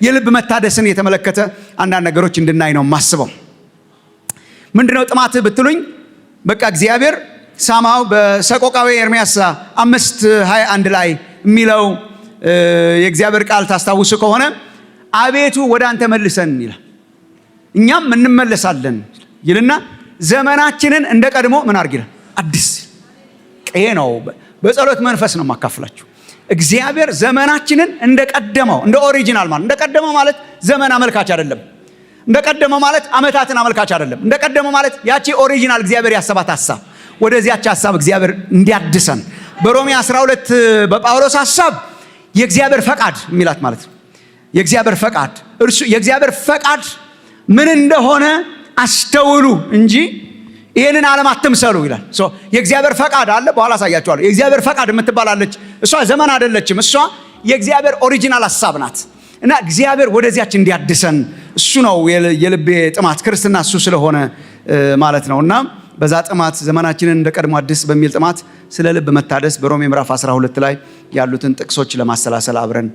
የልብ መታደስን የተመለከተ አንዳንድ ነገሮች እንድናይ ነው የማስበው። ምንድነው ጥማትህ ብትሉኝ፣ በቃ እግዚአብሔር ሳማው በሰቆቃዊ ኤርምያስ 5:21 ላይ የሚለው የእግዚአብሔር ቃል ታስታውሱ ከሆነ "አቤቱ፣ ወደ አንተ መልሰን" ይላል፣ "እኛም እንመለሳለን" ይልና "ዘመናችንን እንደ ቀድሞ ምን አድርግ" ይላል? አድስ። ይሄ ነው፣ በጸሎት መንፈስ ነው የማካፍላችሁ። እግዚአብሔር ዘመናችንን እንደ ቀደመው፣ እንደ original ማለት፣ እንደ ቀደመው ማለት ዘመን አመልካች አይደለም። እንደ ቀደመው ማለት ዓመታትን አመልካች አይደለም። እንደ ቀደመው ማለት ያቺ original እግዚአብሔር ያሰባት ሐሳብ፣ ወደዚያች ሐሳብ እግዚአብሔር እንዲያድሰን፣ በሮሜ 12 በጳውሎስ ሐሳብ የእግዚአብሔር ፈቃድ የሚላት ማለት ነው። የእግዚአብሔር ፈቃድ፣ እርሱ የእግዚአብሔር ፈቃድ ምን እንደሆነ አስተውሉ እንጂ ይህንን ዓለም አትምሰሉ ይላል። So የእግዚአብሔር ፈቃድ አለ፣ በኋላ አሳያችኋለሁ። የእግዚአብሔር ፈቃድ የምትባል አለች። እሷ ዘመን አይደለችም። እሷ የእግዚአብሔር original ሐሳብ ናት። እና እግዚአብሔር ወደዚያች እንዲያድሰን እሱ ነው የልቤ ጥማት። ክርስትና እሱ ስለሆነ ማለት ነው። እና በዛ ጥማት፣ ዘመናችንን እንደ ቀድሞ አድስ በሚል ጥማት፣ ስለ ልብ መታደስ በሮሜ ምዕራፍ 12 ላይ ያሉትን ጥቅሶች ለማሰላሰል አብረን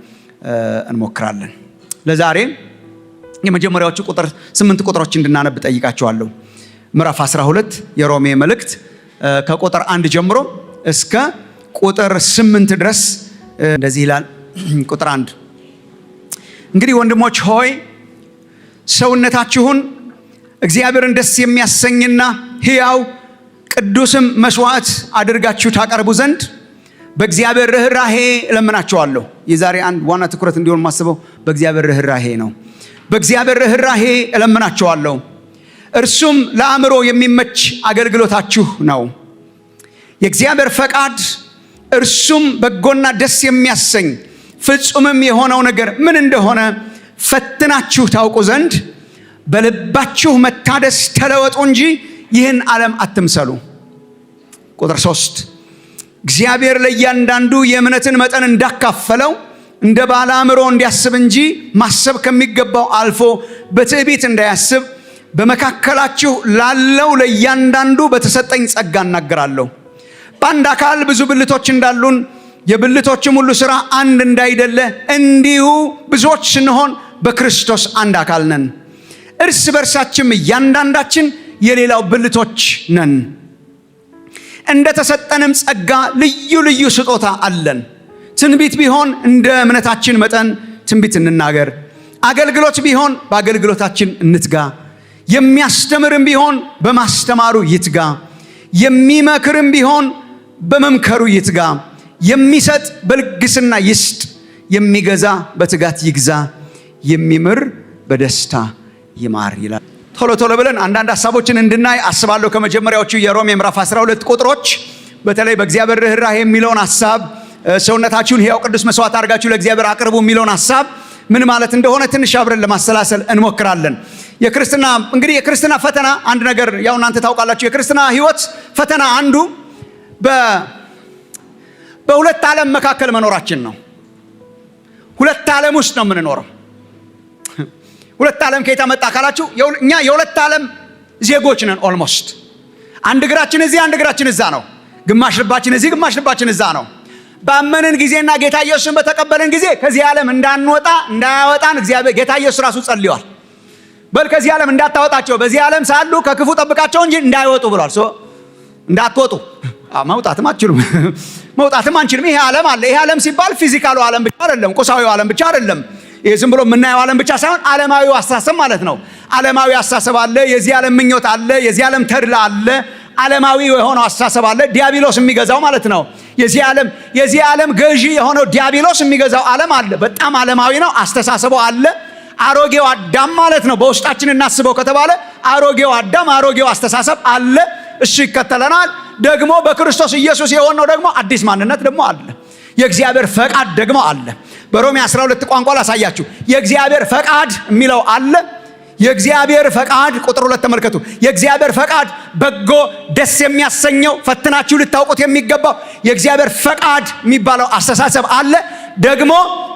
እንሞክራለን። ለዛሬ የመጀመሪያዎቹ ቁጥር 8 ቁጥሮች እንድናነብ ጠይቃችኋለሁ። ምዕራፍ 12 የሮሜ መልእክት ከቁጥር 1 ጀምሮ እስከ ቁጥር 8 ድረስ እንደዚህ ይላል። ቁጥር 1፣ "እንግዲህ ወንድሞች ሆይ፣ ሰውነታችሁን እግዚአብሔርን ደስ የሚያሰኝና ሕያው ቅዱስም መስዋዕት አድርጋችሁ ታቀርቡ ዘንድ በእግዚአብሔር ርኅራሄ እለምናችኋለሁ።" የዛሬ አንድ ዋና ትኩረት እንዲሆን ማስበው በእግዚአብሔር ርኅራሄ ነው። "በእግዚአብሔር ርኅራሄ እለምናችኋለሁ። እርሱም ለአእምሮ የሚመች አገልግሎታችሁ ነው። የእግዚአብሔር ፈቃድ፣ እርሱም በጎና ደስ የሚያሰኝ ፍጹምም የሆነው ነገር ምን እንደሆነ ፈትናችሁ ታውቁ ዘንድ በልባችሁ መታደስ ተለወጡ እንጂ ይህን ዓለም አትምሰሉ።" ቁጥር 3፣ "እግዚአብሔር ለእያንዳንዱ የእምነትን መጠን እንዳካፈለው እንደ ባለ አእምሮ እንዲያስብ እንጂ ማሰብ ከሚገባው አልፎ በትዕቢት እንዳያስብ በመካከላችሁ ላለው ለእያንዳንዱ በተሰጠኝ ጸጋ እናገራለሁ። በአንድ አካል ብዙ ብልቶች እንዳሉን፣ የብልቶችም ሁሉ ሥራ አንድ እንዳይደለ፣ እንዲሁ ብዙዎች ስንሆን በክርስቶስ አንድ አካል ነን፣ እርስ በርሳችንም እያንዳንዳችን የሌላው ብልቶች ነን። እንደ ተሰጠንም ጸጋ ልዩ ልዩ ስጦታ አለን። ትንቢት ቢሆን እንደ እምነታችን መጠን ትንቢት እንናገር። አገልግሎት ቢሆን በአገልግሎታችን እንትጋ። የሚያስተምርም ቢሆን በማስተማሩ ይትጋ። የሚመክርም ቢሆን በመምከሩ ይትጋ። የሚሰጥ በልግስና ይስጥ። የሚገዛ በትጋት ይግዛ። የሚምር በደስታ ይማር" ይላል። ቶሎ ቶሎ ብለን አንዳንድ ሀሳቦችን እንድናይ አስባለሁ። ከመጀመሪያዎቹ የሮሜ ምዕራፍ 12 ቁጥሮች በተለይ በእግዚአብሔር ርኅራኄ የሚለውን ሀሳብ፣ ሰውነታችሁን ሕያው ቅዱስ መስዋዕት አድርጋችሁ ለእግዚአብሔር አቅርቡ የሚለውን ሀሳብ ምን ማለት እንደሆነ ትንሽ አብረን ለማሰላሰል እንሞክራለን። የክርስትና እንግዲህ የክርስትና ፈተና አንድ ነገር ያው እናንተ ታውቃላችሁ። የክርስትና ሕይወት ፈተና አንዱ በሁለት ዓለም መካከል መኖራችን ነው። ሁለት ዓለም ውስጥ ነው የምንኖረው። ሁለት ዓለም ከየት መጣ ካላችሁ፣ እኛ የሁለት ዓለም ዜጎች ነን። Almost አንድ እግራችን እዚህ፣ አንድ እግራችን እዛ ነው። ግማሽ ልባችን እዚህ፣ ግማሽ ልባችን እዛ ነው። ባመንን ጊዜና ጌታ ኢየሱስን በተቀበልን ጊዜ ከዚህ ዓለም እንዳንወጣ፣ እንዳያወጣን እግዚአብሔር ጌታ ኢየሱስ ራሱ ጸልዮአል። በል ከዚህ ዓለም እንዳታወጣቸው፣ በዚህ ዓለም ሳሉ ከክፉ ጠብቃቸው እንጂ እንዳይወጡ ብሏል። So እንዳትወጡ፣ መውጣትም አትችሉም፣ መውጣትም አንችልም። ይሄ ዓለም አለ። ይሄ ዓለም ሲባል physical ኡ ዓለም ብቻ አይደለም፣ ቁሳዊው ዓለም ብቻ አይደለም። ይሄ ዝም ብሎ የምናየው ዓለም ብቻ ሳይሆን ዓለማዊው አስተሳሰብ ማለት ነው። ዓለማዊ አስተሳሰብ አለ፣ የዚህ ዓለም ምኞት አለ፣ የዚህ ዓለም ተድላ አለ፣ ዓለማዊ የሆነው አስተሳሰብ አለ። ዲያብሎስ የሚገዛው ማለት ነው። የዚህ ዓለም ገዢ የሆነው ዲያብሎስ የሚገዛው ዓለም አለ። በጣም ዓለማዊ ነው አስተሳሰቡ አለ። አሮጌው አዳም ማለት ነው። በውስጣችን እናስበው ከተባለ አሮጌው አዳም፣ አሮጌው አስተሳሰብ አለ። እሱ ይከተለናል። ደግሞ በክርስቶስ ኢየሱስ የሆነው ደግሞ አዲስ ማንነት ደግሞ አለ። የእግዚአብሔር ፈቃድ ደግሞ አለ። በሮሜ 12 ቋንቋ ላሳያችሁ። የእግዚአብሔር ፈቃድ የሚለው አለ። የእግዚአብሔር ፈቃድ፣ ቁጥር 2 ተመልከቱ። የእግዚአብሔር ፈቃድ በጎ፣ ደስ የሚያሰኘው፣ ፈትናችሁ ልታውቁት የሚገባው የእግዚአብሔር ፈቃድ የሚባለው አስተሳሰብ አለ። ደግሞ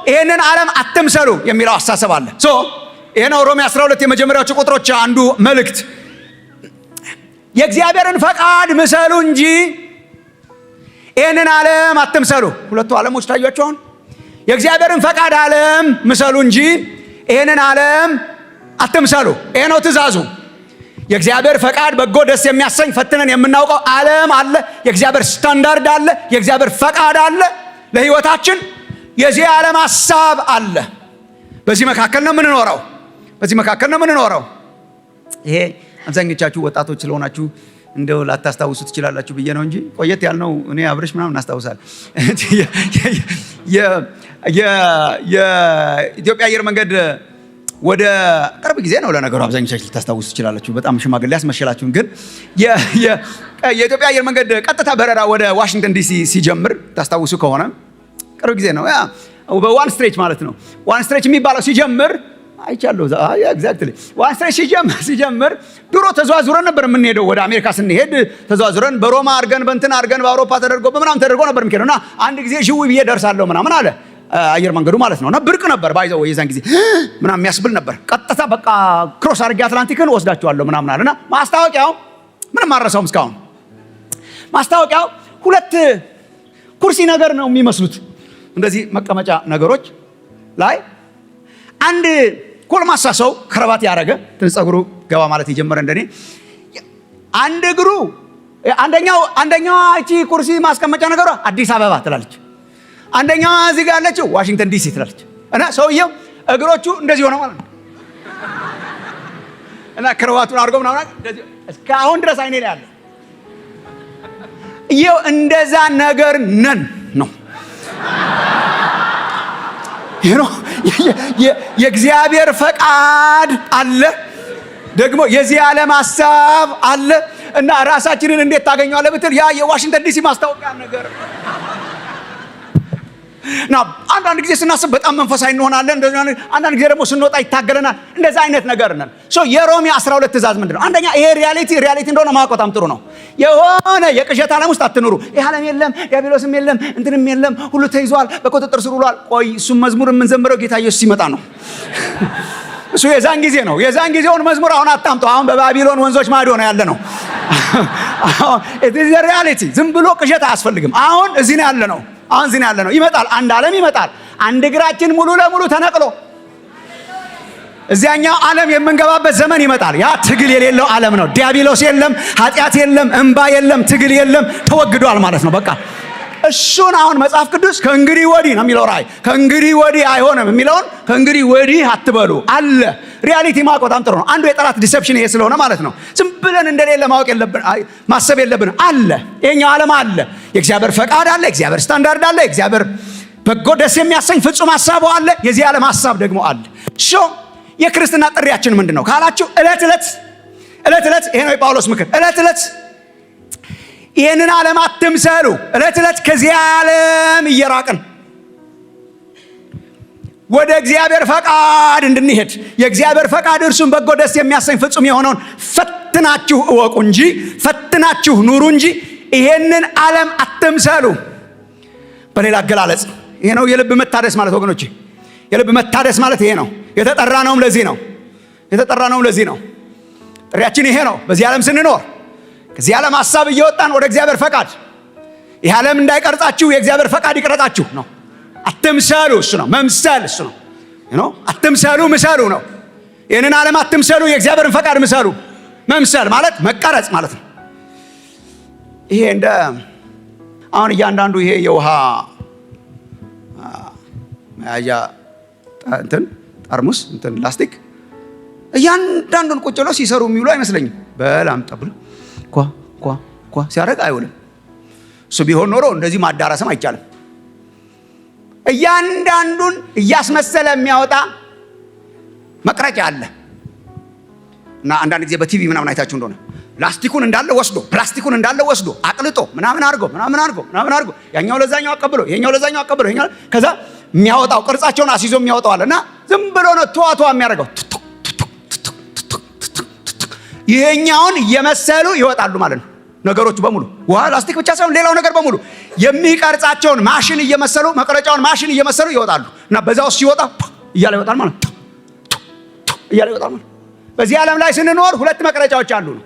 ይሄንን ዓለም አትምሰሉ የሚለው አስተሳሰብ አለ። So ይሄ ነው ሮሜ 12 የመጀመሪያዎቹ ቁጥሮች አንዱ መልእክት። የእግዚአብሔርን ፈቃድ ምሰሉ እንጂ ይህንን ዓለም አትምሰሉ። ሁለቱ ዓለሞች ታያችሁ አሁን። የእግዚአብሔርን ፈቃድ ዓለም ምሰሉ እንጂ ይህንን ዓለም አትምሰሉ። ይሄ ነው ትእዛዙ። የእግዚአብሔር ፈቃድ በጎ ደስ የሚያሰኝ ፈትነን የምናውቀው ዓለም አለ። የእግዚአብሔር ስታንዳርድ አለ። የእግዚአብሔር ፈቃድ አለ ለህይወታችን። የዚህ ዓለም ሐሳብ አለ። በዚህ መካከል ነው የምንኖረው። በዚህ መካከል ነው የምንኖረው። ይሄ አብዛኞቻችሁ ወጣቶች ስለሆናችሁ እንደው ላታስታውሱ ትችላላችሁ ብዬ ነው እንጂ ቆየት ያልነው እኔ አብረሽ ምናምን እናስታውሳለን። የኢትዮጵያ አየር መንገድ ወደ ቅርብ ጊዜ ነው ለነገሩ፣ አብዛኞቻችሁ ልታስታውሱ ትችላላችሁ። በጣም ሽማግሌ ያስመሸላችሁን። ግን የኢትዮጵያ አየር መንገድ ቀጥታ በረራ ወደ ዋሽንግተን ዲሲ ሲጀምር ታስታውሱ ከሆነ ቅርብ ጊዜ ነው። Yeah፣ በ one stretch ማለት ነው። One stretch የሚባለው ሲጀምር አይቻለሁ። Exactly፣ one stretch ሲጀምር ድሮ ተዘዋዝረን ነበር የምንሄደው። ወደ አሜሪካ ስንሄድ ተዘዋዝረን በሮማ አድርገን፣ በእንትን አድርገን፣ በአውሮፓ ተደርጎ፣ በምናምን ተደርጎ ነበር የሚሄደው። እና አንድ ጊዜ ዥው ብዬ ደርሳለሁ ምናምን አለ አየር መንገዱ ማለት ነው። እና ብርቅ ነበር by the way፣ የዛን ጊዜ ምናምን የሚያስብል ነበር። ቀጥታ በቃ cross አድርጌ አትላንቲክን ወስዳቸዋለሁ ምናምን አለ። እና ማስታወቂያው ምንም አልረሳውም እስካሁን። ማስታወቂያው ሁለት ኩርሲ ነገር ነው የሚመስሉት፣ እንደዚህ መቀመጫ ነገሮች ላይ አንድ ጎልማሳ ሰው ከረባት ያደረገ፣ ትንሽ ጸጉሩ ገባ ማለት የጀመረ እንደኔ፣ አንድ እግሩ አንደኛዋ እቺ ኩርሲ ማስቀመጫ ነገሯ አዲስ አበባ ትላለች። አንደኛዋ እዚህ ጋር ያለችው ዋሽንግተን ዲሲ ትላለች። እና ሰውየው እግሮቹ እንደዚህ ሆነው ማለት ነው። እና ክረባቱን አድርጎ ምናምን እንደዚህ እስካሁን ድረስ አይኔ ላይ አለ። ይኸው እንደዛ ነገር ነን ነው። የእግዚአብሔር ፈቃድ አለ፣ ደግሞ የዚህ ዓለም ሀሳብ አለ። እና ራሳችንን እንዴት ታገኘዋለህ ብትል ያ የዋሽንግተን ዲሲ ማስታወቂያ ነገር እና አንዳንድ ጊዜ ስናስብ በጣም መንፈሳዊ እንሆናለን። አንዳንድ ጊዜ ደግሞ ስንወጣ ይታገለናል። እንደዛ አይነት ነገር ነን። So የሮሜ 12 ትእዛዝ ምንድን ነው? አንደኛ ይሄ reality እንደሆነ ማወቅ በጣም ጥሩ ነው። የሆነ የቅዠት ዓለም ውስጥ አትኑሩ። ይህ ዓለም የለም፣ ዲያብሎስም የለም፣ እንትንም የለም፣ ሁሉ ተይዟል፣ በቁጥጥር ስር ውሏል። ቆይ፣ እሱም መዝሙር የምንዘምረው ጌታ ኢየሱስ ሲመጣ ነው። እሱ የዛን ጊዜ ነው። የዛን ጊዜውን መዝሙር አሁን አታምጡ። አሁን በባቢሎን ወንዞች ማዶ ነው ያለነው። Reality ዝም ብሎ ቅዠት አያስፈልግም። አሁን እዚህ ነው ያለነው። አሁን እዚህ ነው ያለነው። ይመጣል፣ አንድ ዓለም ይመጣል። አንድ እግራችን ሙሉ ለሙሉ ተነቅሎ እዚያኛው ዓለም የምንገባበት ዘመን ይመጣል። ያ ትግል የሌለው ዓለም ነው። ዲያብሎስ የለም፣ ኃጢአት የለም፣ እንባ የለም፣ ትግል የለም። ተወግዷል ማለት ነው። በቃ እሱን አሁን መጽሐፍ ቅዱስ ከእንግዲህ ወዲህ ነው የሚለው፣ ራእይ ከእንግዲህ ወዲህ አይሆንም የሚለውን ከእንግዲህ ወዲህ አትበሉ አለ። Reality ማወቅ በጣም ጥሩ ነው። አንዱ የጠላት deception ይሄ ስለሆነ ማለት ነው። ዝም ብለን እንደሌለ ማወቅ የለብን፣ ማሰብ የለብን። አለ፣ ይሄኛው ዓለም አለ። የእግዚአብሔር ፈቃድ አለ። የእግዚአብሔር ስታንዳርድ አለ። የእግዚአብሔር በጎ ደስ የሚያሰኝ ፍጹም ሀሳቡ አለ። የዚህ ዓለም ሀሳብ ደግሞ አለ። So የክርስትና ጥሪያችን ምንድን ነው ካላችሁ፣ ዕለት ዕለት፣ ዕለት ዕለት፣ ይሄ ነው የጳውሎስ ምክር። ዕለት ዕለት ይህንን ዓለም አትምሰሉ። ዕለት ዕለት ከዚህ ዓለም እየራቅን ወደ እግዚአብሔር ፈቃድ እንድንሄድ፣ የእግዚአብሔር ፈቃድ እርሱም በጎ ደስ የሚያሰኝ ፍጹም የሆነውን ፈትናችሁ እወቁ እንጂ፣ ፈትናችሁ ኑሩ እንጂ ይሄንን ዓለም አትምሰሉ። በሌላ አገላለጽ ይሄ ነው የልብ መታደስ ማለት ወገኖቼ። የልብ መታደስ ማለት ይሄ ነው። የተጠራነውም ለዚህ ነው። የተጠራነውም ለዚህ ነው። ጥሪያችን ይሄ ነው። በዚህ ዓለም ስንኖር ከዚህ ዓለም ሀሳብ እየወጣን ወደ እግዚአብሔር ፈቃድ፣ ይህ ዓለም እንዳይቀርጻችሁ የእግዚአብሔር ፈቃድ ይቅረጻችሁ ነው። አትምሰሉ፣ እሱ ነው መምሰል፣ እሱ ነው። አትምሰሉ፣ ምሰሉ ነው። ይህንን ዓለም አትምሰሉ፣ የእግዚአብሔርን ፈቃድ ምሰሉ። መምሰል ማለት መቀረጽ ማለት ነው። ይሄ እንደ አሁን እያንዳንዱ ይሄ የውሃ መያዣ እንትን ጠርሙስ፣ እንትን ላስቲክ እያንዳንዱን ቁጭ ብለው ሲሰሩ የሚውሉ አይመስለኝም። በል አምጣ ብሎ ኳ ኳ ኳ ሲያደርግ አይውልም። እሱ ቢሆን ኖሮ እንደዚህ ማዳረስም አይቻልም። እያንዳንዱን እያስመሰለ የሚያወጣ መቅረጫ አለ። እና አንዳንድ ጊዜ በቲቪ ምናምን አይታችሁ እንደሆነ ላስቲኩን እንዳለ ወስዶ፣ ፕላስቲኩን እንዳለ ወስዶ አቅልጦ ምናምን አድርጎ ምናምን አድርጎ ምናምን አድርጎ ያኛው ለዛኛው አቀብሎ፣ ይሄኛው ለዛኛው አቀብሎ፣ ይሄኛው ከዛ የሚያወጣው ቅርጻቸውን አስይዞ የሚያወጣው አለ። እና ዝም ብሎ ነው ቷ ቷ የሚያደርገው። ይሄኛውን እየመሰሉ ይወጣሉ ማለት ነው። ነገሮቹ በሙሉ፣ ውሃ ላስቲክ ብቻ ሳይሆን ሌላው ነገር በሙሉ፣ የሚቀርጻቸውን ማሽን እየመሰሉ፣ መቅረጫውን ማሽን እየመሰሉ ይወጣሉ። እና በዛ ውስጥ ሲወጣ እያለ ይወጣል ማለት ነው። እያለ ይወጣል ማለት። በዚህ ዓለም ላይ ስንኖር ሁለት መቅረጫዎች አሉ ነው።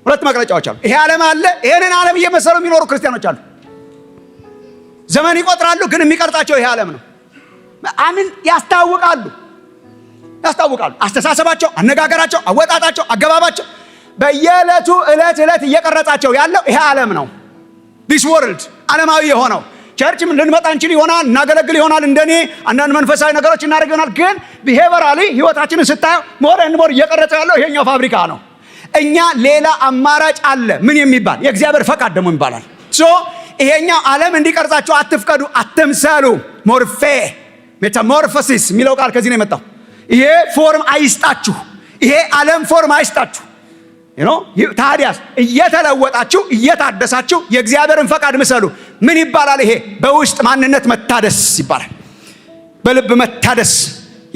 ሁለት መቅረጫዎች አሉ። ይሄ ዓለም አለ። ይሄንን ዓለም እየመሰሉ የሚኖሩ ክርስቲያኖች አሉ። ዘመን ይቆጥራሉ፣ ግን የሚቀርጻቸው ይሄ ዓለም ነው። አምን ያስታውቃሉ። ያስታውቃሉ። አስተሳሰባቸው፣ አነጋገራቸው፣ አወጣጣቸው፣ አገባባቸው በየዕለቱ ዕለት ዕለት እየቀረጻቸው ያለው ይሄ ዓለም ነው። This world ዓለማዊ የሆነው church ም ልንመጣ እንችል ይሆናል፣ እናገለግል ይሆናል፣ እንደኔ አንዳንድ መንፈሳዊ ነገሮች እናደርግ ይሆናል። ግን behaviorally ህይወታችንን ስታየው more and more እየቀረጸ ያለው ይሄኛው ፋብሪካ ነው። እኛ ሌላ አማራጭ አለ። ምን የሚባል? የእግዚአብሔር ፈቃድ ደግሞ ይባላል። So ይሄኛው ዓለም እንዲቀርጻችሁ አትፍቀዱ፣ አትምሰሉ። ሞርፌ metamorphosis የሚለው ቃል ከዚህ ነው የመጣው። ይሄ form አይስጣችሁ፣ ይሄ ዓለም form አይስጣችሁ። ታዲያስ እየተለወጣችሁ እየታደሳችሁ የእግዚአብሔርን ፈቃድ ምሰሉ። ምን ይባላል ይሄ? በውስጥ ማንነት መታደስ ይባላል። በልብ መታደስ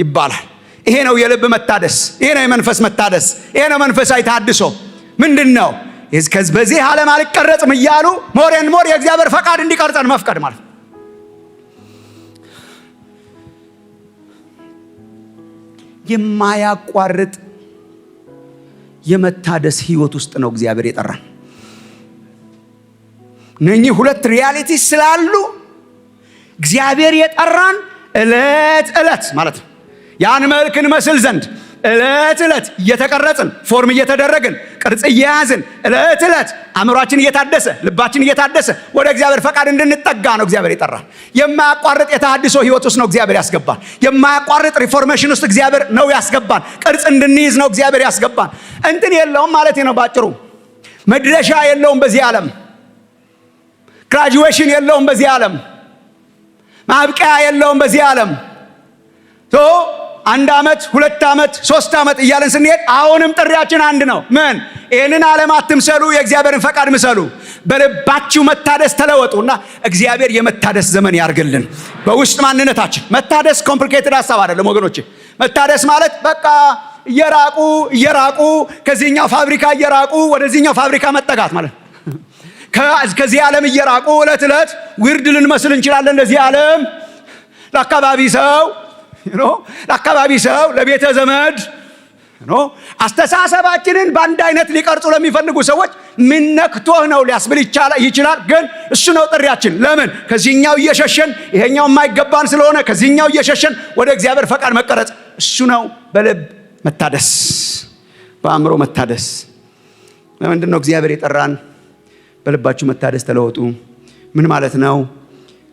ይባላል። ይሄ ነው የልብ መታደስ። ይሄ ነው የመንፈስ መታደስ። ይሄ ነው መንፈሳዊ ተሃድሶ። ምንድን ነው? በዚህ ዓለም አልቀረጽም እያሉ more and more የእግዚአብሔር ፈቃድ እንዲቀርጸን መፍቀድ ማለት ነው። የማያቋርጥ የመታደስ ህይወት ውስጥ ነው እግዚአብሔር የጠራን። እነኚህ ሁለት reality ስላሉ እግዚአብሔር የጠራን ዕለት ዕለት ማለት ነው ያን መልክ እንመስል ዘንድ ዕለት ዕለት እየተቀረጽን፣ form እየተደረግን፣ ቅርጽ እየያዝን፣ ዕለት ዕለት አእምሯችን እየታደሰ፣ ልባችን እየታደሰ ወደ እግዚአብሔር ፈቃድ እንድንጠጋ ነው እግዚአብሔር የጠራን። የማያቋርጥ የተሃድሶ ህይወት ውስጥ ነው እግዚአብሔር ያስገባን። የማያቋርጥ reformation ውስጥ እግዚአብሔር ነው ያስገባን። ቅርጽ እንድንይዝ ነው እግዚአብሔር ያስገባን። እንትን የለውም ማለት ነው ባጭሩ። መድረሻ የለውም በዚህ ዓለም። Graduation የለውም በዚህ ዓለም። ማብቂያ የለውም በዚህ ዓለም። አንድ ዓመት፣ 2 ዓመት፣ 3 ዓመት እያለን ስንሄድ አሁንም ጥሪያችን አንድ ነው። ምን? ይህንን ዓለም አትምሰሉ፣ የእግዚአብሔርን ፈቃድ ምሰሉ። በልባችሁ መታደስ ተለወጡ እና እግዚአብሔር የመታደስ ዘመን ያርግልን። በውስጥ ማንነታችን መታደስ complicated ሀሳብ አይደለም ወገኖቼ። መታደስ ማለት በቃ እየራቁ እየራቁ ከዚህኛው ፋብሪካ እየራቁ ወደዚህኛው ፋብሪካ መጠጋት ማለት። ከዚህ ዓለም እየራቁ ዕለት ዕለት weird ልንመስል እንችላለን። ለዚህ ዓለም፣ ለአካባቢ ሰው፣ ለቤተ ዘመድ፣ አስተሳሰባችንን በአንድ አይነት ሊቀርጹ ለሚፈልጉ ሰዎች ምን ነክቶህ ነው ሊያስብል ይችላል። ግን እሱ ነው ጥሪያችን። ለምን? ከዚህኛው እየሸሸን፣ ይሄኛው የማይገባን ስለሆነ ከዚህኛው እየሸሸን ወደ እግዚአብሔር ፈቃድ መቀረጽ፣ እሱ ነው በልብ መታደስ፣ በአእምሮ መታደስ። ለምንድን ነው እግዚአብሔር የጠራን? በልባችሁ መታደስ ተለወጡ። ምን ማለት ነው?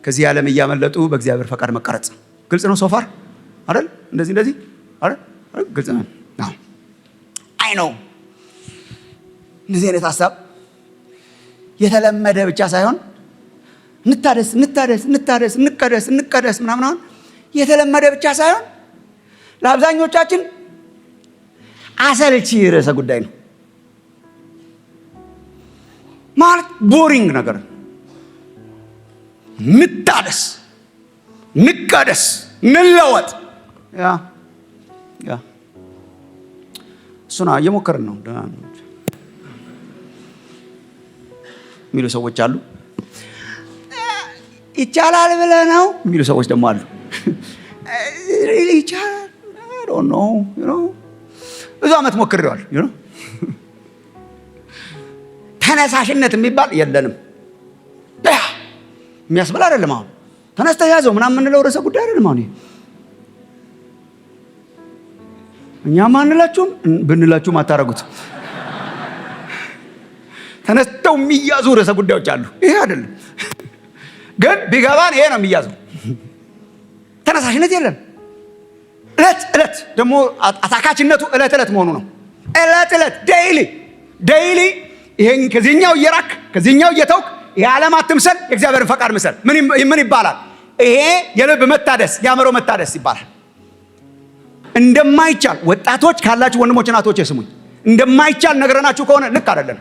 ከዚህ ዓለም እያመለጡ በእግዚአብሔር ፈቃድ መቀረጽ። ግልጽ ነው so far አይደል? እንደዚህ እንደዚህ አይደል? ግልጽ ነው። I know እንደዚህ አይነት ሀሳብ የተለመደ ብቻ ሳይሆን እንታደስ፣ እንታደስ፣ እንታደስ፣ እንቀደስ፣ እንቀደስ ምናምን አሁን የተለመደ ብቻ ሳይሆን ለአብዛኞቻችን አሰልቺ ርዕሰ ጉዳይ ነው። ማለት boring ነገር፣ እንታደስ፣ እንቀደስ፣ እንለወጥ። Yeah, yeah፣ እሱና እየሞከርን ነው የሚሉ ሰዎች አሉ። ይቻላል ብለህ ነው የሚሉ ሰዎች ደግሞ አሉ። ይቻላል ነው፣ ብዙ ዓመት ሞክሬዋል። ተነሳሽነት የሚባል የለንም። የሚያስብል አይደለም። አሁን ተነስተህ ያዘው ምናምን የምንለው ርዕሰ ጉዳይ አይደለም። አሁን እኛም አንላችሁም፣ ብንላችሁም አታረጉት። ተነስተው የሚያዙ ርዕሰ ጉዳዮች አሉ። ይሄ አይደለም ግን ቢገባን ይሄ ነው የሚያዘው። ተነሳሽነት የለም። ዕለት ዕለት ደግሞ አታካችነቱ ዕለት ዕለት መሆኑ ነው። ዕለት ዕለት daily daily ይሄን ከዚህኛው እየራክ፣ ከዚህኛው እየተውክ፣ የዓለም አትምሰል፣ የእግዚአብሔርን ፈቃድ ምሰል። ምን ይባላል? ይሄ የልብ መታደስ፣ የአእምሮ መታደስ ይባላል። እንደማይቻል ወጣቶች ካላችሁ ወንድሞች እናቶች ስሙኝ። እንደማይቻል ነግረናችሁ ከሆነ ልክ አይደለም።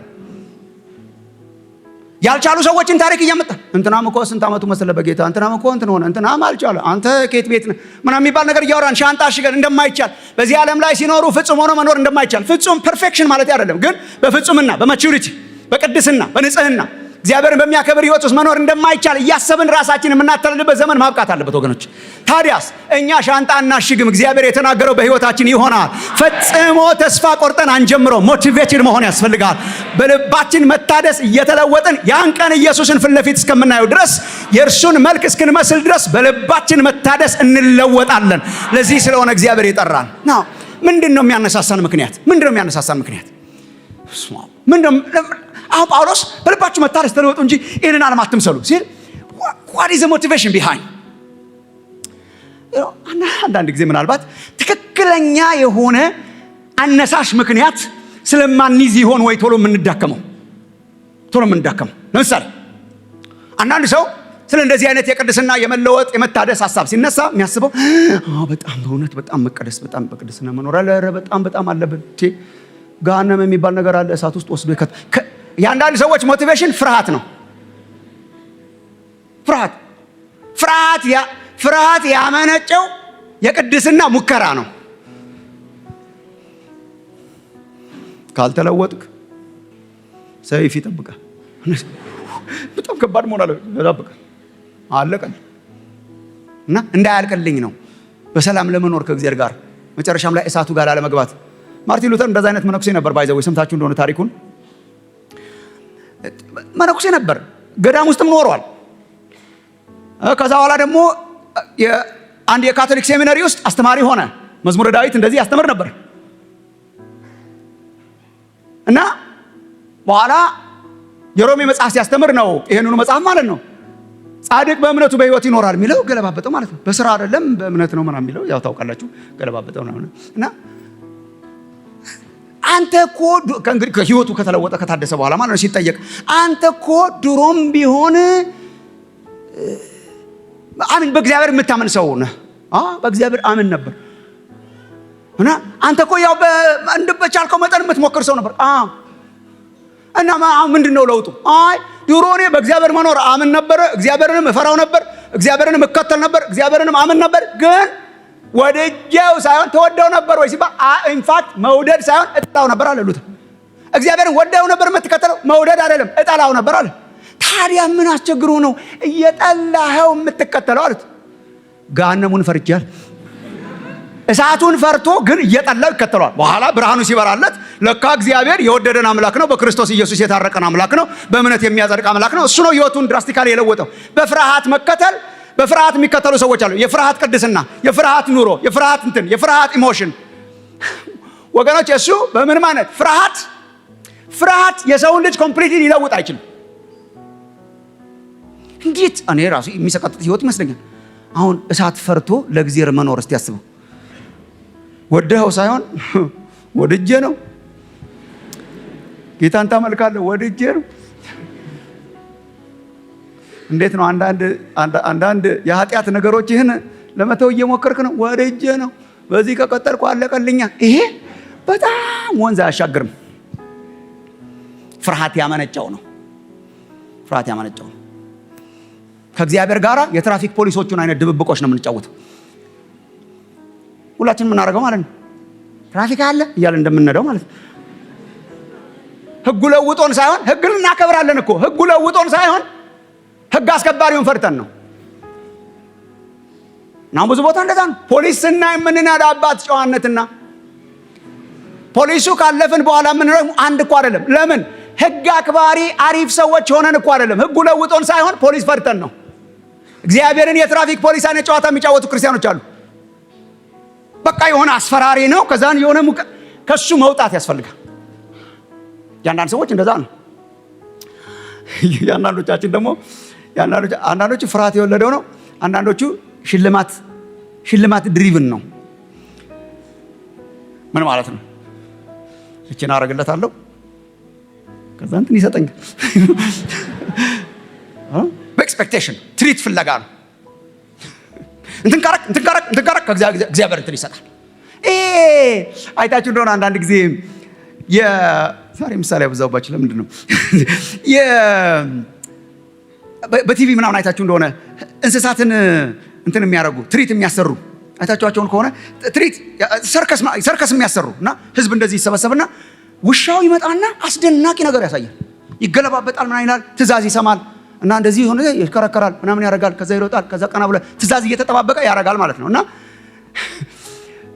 ያልቻሉ ሰዎችን ታሪክ እያመጣ እንትናም እኮ ስንት ዓመቱ መሰለ በጌታ፣ እንትናም እኮ እንትን ሆነ፣ እንትናም አልቻለ፣ አንተ ከየት ቤት ነህ ምናምን የሚባል ነገር እያወራን ሻንጣ አሽገን እንደማይቻል፣ በዚህ ዓለም ላይ ሲኖሩ ፍጹም ሆኖ መኖር እንደማይቻል፣ ፍጹም perfection ማለት አይደለም፣ ግን በፍጹምና በ maturity፣ በቅድስና፣ በንጽህና እግዚአብሔርን በሚያከብር ህይወት ውስጥ መኖር እንደማይቻል እያሰብን ራሳችን የምናታልልበት ዘመን ማብቃት አለበት ወገኖች። ታዲያስ እኛ ሻንጣ አናሽግም። እግዚአብሔር የተናገረው በህይወታችን ይሆናል። ፈጽሞ ተስፋ ቆርጠን አንጀምረው። Motivated መሆን ያስፈልጋል። በልባችን መታደስ እየተለወጥን ያን ቀን ኢየሱስን ፊት ለፊት እስከምናየው ድረስ፣ የእርሱን መልክ እስክንመስል ድረስ በልባችን መታደስ እንለወጣለን። ለዚህ ስለሆነ እግዚአብሔር የጠራን now። ምንድን ነው የሚያነሳሳን ምክንያት? ምንድን ነው የሚያነሳሳን ምክንያት? ምንድን ነው? አሁን ጳውሎስ በልባችሁ መታደስ ተለወጡ እንጂ ይህንን ዓለም አትምሰሉ ሲል what is the motivation behind? አንዳንድ ጊዜ ምናልባት ትክክለኛ የሆነ አነሳሽ ምክንያት ስለማንይዝ ይሆን ወይ ቶሎ የምንዳከመው? ለምሳሌ አንዳንድ ሰው ስለ እንደዚህ አይነት የቅድስና፣ የመለወጥ፣ የመታደስ ሀሳብ ሲነሳ የሚያስበው በጣም በእውነት በጣም መቀደስ፣ በጣም በቅድስና መኖር አለ፣ ኧረ በጣም በጣም አለብን፣ ገሃነም የሚባል ነገር አለ፣ እሳት ውስጥ ወስዶ ይከት። የአንዳንድ ሰዎች motivation ፍርሃት ነው። ፍርሃት ያመነጨው የቅድስና ሙከራ ነው። ካልተለወጥክ ሰይፍ ይጠብቃል። በጣም ከባድ መሆን አለ፣ ይጠብቃል። አለቀል እና እንዳያልቅልኝ ነው፣ በሰላም ለመኖር ከእግዚአብሔር ጋር፣ መጨረሻም ላይ እሳቱ ጋር ላለመግባት። ማርቲን ሉተር እንደዛ አይነት መነኩሴ ነበር። By the way ሰምታችሁ እንደሆነ ታሪኩን፣ መነኩሴ ነበር። ገዳም ውስጥም ኖሯል። ከዛ በኋላ ደግሞ አንድ የካቶሊክ seminary ውስጥ አስተማሪ ሆነ። መዝሙረ ዳዊት እንደዚህ ያስተምር ነበር። እና በኋላ የሮሜ መጽሐፍ ሲያስተምር ነው፣ ይሄንኑ መጽሐፍ ማለት ነው፣ ጻድቅ በእምነቱ በሕይወት ይኖራል የሚለው ገለባበጠው ማለት ነው። በስራ አይደለም በእምነት ነው ምናምን የሚለው ያው ታውቃላችሁ፣ ገለባበጠው ነው። እና አንተ እኮ እንግዲህ ከህይወቱ ከተለወጠ፣ ከታደሰ በኋላ ማለት ነው፣ ሲጠየቅ አንተ እኮ ድሮም ቢሆን አምን በእግዚአብሔር የምታምን ሰው ነህ። በእግዚአብሔር አምን ነበር። እና አንተ እኮ ያው በቻልከው መጠን የምትሞክር ሰው ነበር። እና ምንድን ነው ለውጡ? አይ ድሮ እኔ በእግዚአብሔር መኖር አምን ነበረ፣ እግዚአብሔርንም እፈራው ነበር፣ እግዚአብሔርንም እከተል ነበር፣ እግዚአብሔርንም አምን ነበር። ግን ወድጄው ሳይሆን፣ ተወደው ነበር ወይ ሲባል in fact መውደድ ሳይሆን እጠላው ነበር አለ ሉተር። እግዚአብሔርን ወደው ነበር የምትከተለው? መውደድ አይደለም፣ እጠላው ነበር አለ። ታዲያ ምን አስቸግሮ ነው እየጠላኸው የምትከተለው አሉት። ገሃነሙን ፈርቻል። እሳቱን ፈርቶ ግን እየጠላው ይከተለዋል። በኋላ ብርሃኑ ሲበራለት ለካ እግዚአብሔር የወደደን አምላክ ነው፣ በክርስቶስ ኢየሱስ የታረቀን አምላክ ነው፣ በእምነት የሚያጸድቅ አምላክ ነው። እሱ ነው ህይወቱን drastically የለወጠው። በፍርሃት መከተል፣ በፍርሃት የሚከተሉ ሰዎች አሉ። የፍርሃት ቅድስና፣ የፍርሃት ኑሮ፣ የፍርሃት እንትን፣ የፍርሃት emotion። ወገኖች፣ እሱ በምንም አይነት ፍርሃት የሰውን ልጅ completely ሊለውጥ አይችልም። እንዴት እኔ ራሱ የሚሰቀጥጥ ህይወት ይመስለኛል። አሁን እሳት ፈርቶ ለእግዚአብሔር መኖር እስቲ ያስበው። ወደኸው ሳይሆን ወድጄ ነው። ጌታን ታመልካለህ፣ ወድጄ ነው። እንዴት ነው? አንዳንድ አንዳንድ የኃጢአት ነገሮች ይህን ለመተው እየሞከርክ ነው። ወድጄ ነው። በዚህ ከቀጠልኩ አለቀልኛ። ይሄ በጣም ወንዝ አያሻግርም። ፍርሃት ያመነጨው ነው። ፍርሃት ያመነጨው ነው። ከእግዚአብሔር ጋር የትራፊክ ፖሊሶቹን አይነት ድብብቆች ነው የምንጫወተው። ሁላችን የምናደርገው ማለት ነው። ትራፊክ አለ እያለ እንደምንነዳው ማለት ነው። ህጉ ለውጦን ሳይሆን፣ ህግን እናከብራለን እኮ፣ ህጉ ለውጦን ሳይሆን ህግ አስከባሪውን ፈርተን ነው። እና ብዙ ቦታ እንደዛ ነው። ፖሊስ ስናይ የምንነዳባት ጨዋነትና ፖሊሱ ካለፍን በኋላ የምንለው አንድ እኮ አይደለም። ለምን? ህግ አክባሪ አሪፍ ሰዎች ሆነን እኮ አይደለም። ህጉ ለውጦን ሳይሆን ፖሊስ ፈርተን ነው። እግዚአብሔርን የትራፊክ ፖሊስ አይነት ጨዋታ የሚጫወቱ ክርስቲያኖች አሉ። በቃ የሆነ አስፈራሪ ነው። ከዛን የሆነ ከሱ መውጣት ያስፈልጋል። የአንዳንድ ሰዎች እንደዛ ነው። የአንዳንዶቻችን ደግሞ፣ አንዳንዶቹ ፍርሃት የወለደው ነው። አንዳንዶቹ ሽልማት driven ነው። ምን ማለት ነው? እችን አረግለታለሁ፣ ከዛ እንትን ይሰጠኛል። በ expectation treat ፍለጋ ነው። እንትን ካረክ፣ እንትን ካረክ፣ እንትን ካረክ ከእግዚአብሔር እንትን ይሰጣል። ይሄ አይታችሁ እንደሆነ አንዳንድ ጊዜ፣ ዛሬ ምሳሌ ያበዛሁባችሁ ለምንድን ነው? በቲቪ ምናምን አይታችሁ እንደሆነ እንስሳትን እንትን የሚያደርጉ፣ ትርኢት የሚያሰሩ አይታችኋቸውን ከሆነ፣ ትርኢት ሰርከስ የሚያሰሩ እና ህዝብ እንደዚህ ይሰበሰብና ውሻው ይመጣና አስደናቂ ነገር ያሳያል። ይገለባበጣል፣ ምናምን ይላል፣ ትእዛዝ ይሰማል እና እንደዚህ ሆነ ይከረከራል፣ ምናምን ያደርጋል። ከዛ ይሮጣል፣ ከዛ ቀና ብሎ ትእዛዝ እየተጠባበቀ ያደርጋል ማለት ነው። እና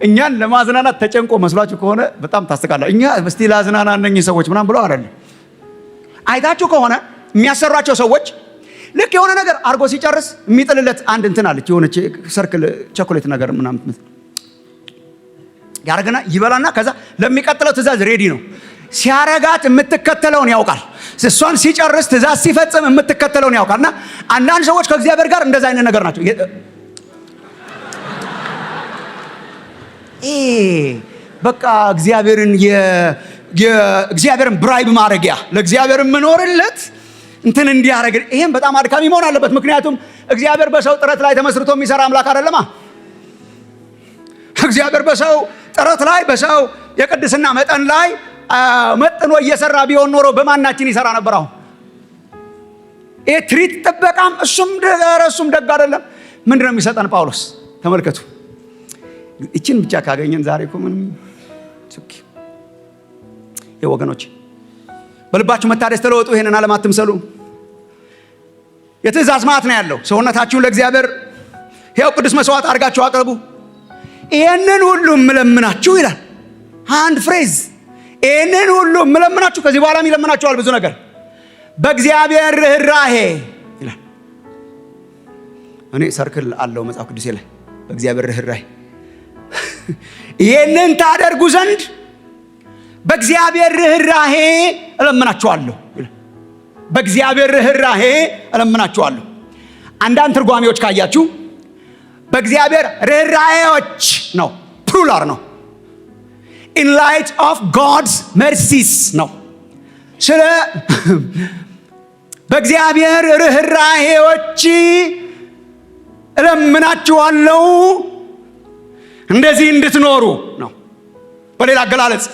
እኛን ለማዝናናት ተጨንቆ መስሏችሁ ከሆነ በጣም ታስቃላችሁ። እኛ እስቲ ላዝናና እነኚህ ሰዎች ምናምን ብሎ አይደለም። አይታችሁ ከሆነ የሚያሰሯቸው ሰዎች ልክ የሆነ ነገር አድርጎ ሲጨርስ የሚጥልለት አንድ እንትን አለች፣ የሆነች circle ቸኮሌት ነገር ምናምን ያደርግና ይበላና ከዛ ለሚቀጥለው ትእዛዝ ready ነው። ሲያረጋት የምትከተለውን ያውቃል። እሷን ሲጨርስ፣ ትእዛዝ ሲፈጽም የምትከተለውን ያውቃል። እና አንዳንድ ሰዎች ከእግዚአብሔር ጋር እንደዛ አይነት ነገር ናቸው። በቃ እግዚአብሔርን bribe ማድረጊያ፣ ለእግዚአብሔር የምኖርለት እንትን እንዲያደርግ። ይሄም በጣም አድካሚ መሆን አለበት። ምክንያቱም እግዚአብሔር በሰው ጥረት ላይ ተመስርቶ የሚሰራ አምላክ አይደለማ። እግዚአብሔር በሰው ጥረት ላይ፣ በሰው የቅድስና መጠን ላይ መጥኖ እየሰራ ቢሆን ኖሮ በማናችን ይሰራ ነበር? አሁን ይሄ treat ጥበቃም እሱም ደግ አይደለም። ምንድን ነው የሚሰጠን ጳውሎስ? ተመልከቱ። ይችን ብቻ ካገኘን ዛሬ እኮ ምንም። ወገኖች፣ በልባችሁ መታደስ ተለወጡ፣ ይሄንን ዓለም አትምሰሉ። የትእዛዝ ማዕት ነው ያለው። ሰውነታችሁን ለእግዚአብሔር ሕያው ቅዱስ መስዋዕት አድርጋችሁ አቅርቡ። ይህንን ሁሉ እምለምናችሁ ይላል። አንድ phrase፣ ይህንን ሁሉ እምለምናችሁ። ከዚህ በኋላም ይለምናችኋል ብዙ ነገር። በእግዚአብሔር ርኅራሄ ይላል። እኔ circle አለው መጽሐፍ ቅዱሴ ላይ። በእግዚአብሔር ርኅራሄ፣ ይህንን ታደርጉ ዘንድ በእግዚአብሔር ርኅራሄ እለምናችኋለሁ። በእግዚአብሔር ርኅራሄ እለምናችኋለሁ። አንዳንድ ትርጓሜዎች ካያችሁ በእግዚአብሔር ርኅራሄዎች ነው፣ plural ነው። In light of God's mercies ነው። ስለ በእግዚአብሔር ርኅራሄዎች እለምናችኋለሁ እንደዚህ እንድትኖሩ ነው። በሌላ አገላለጽ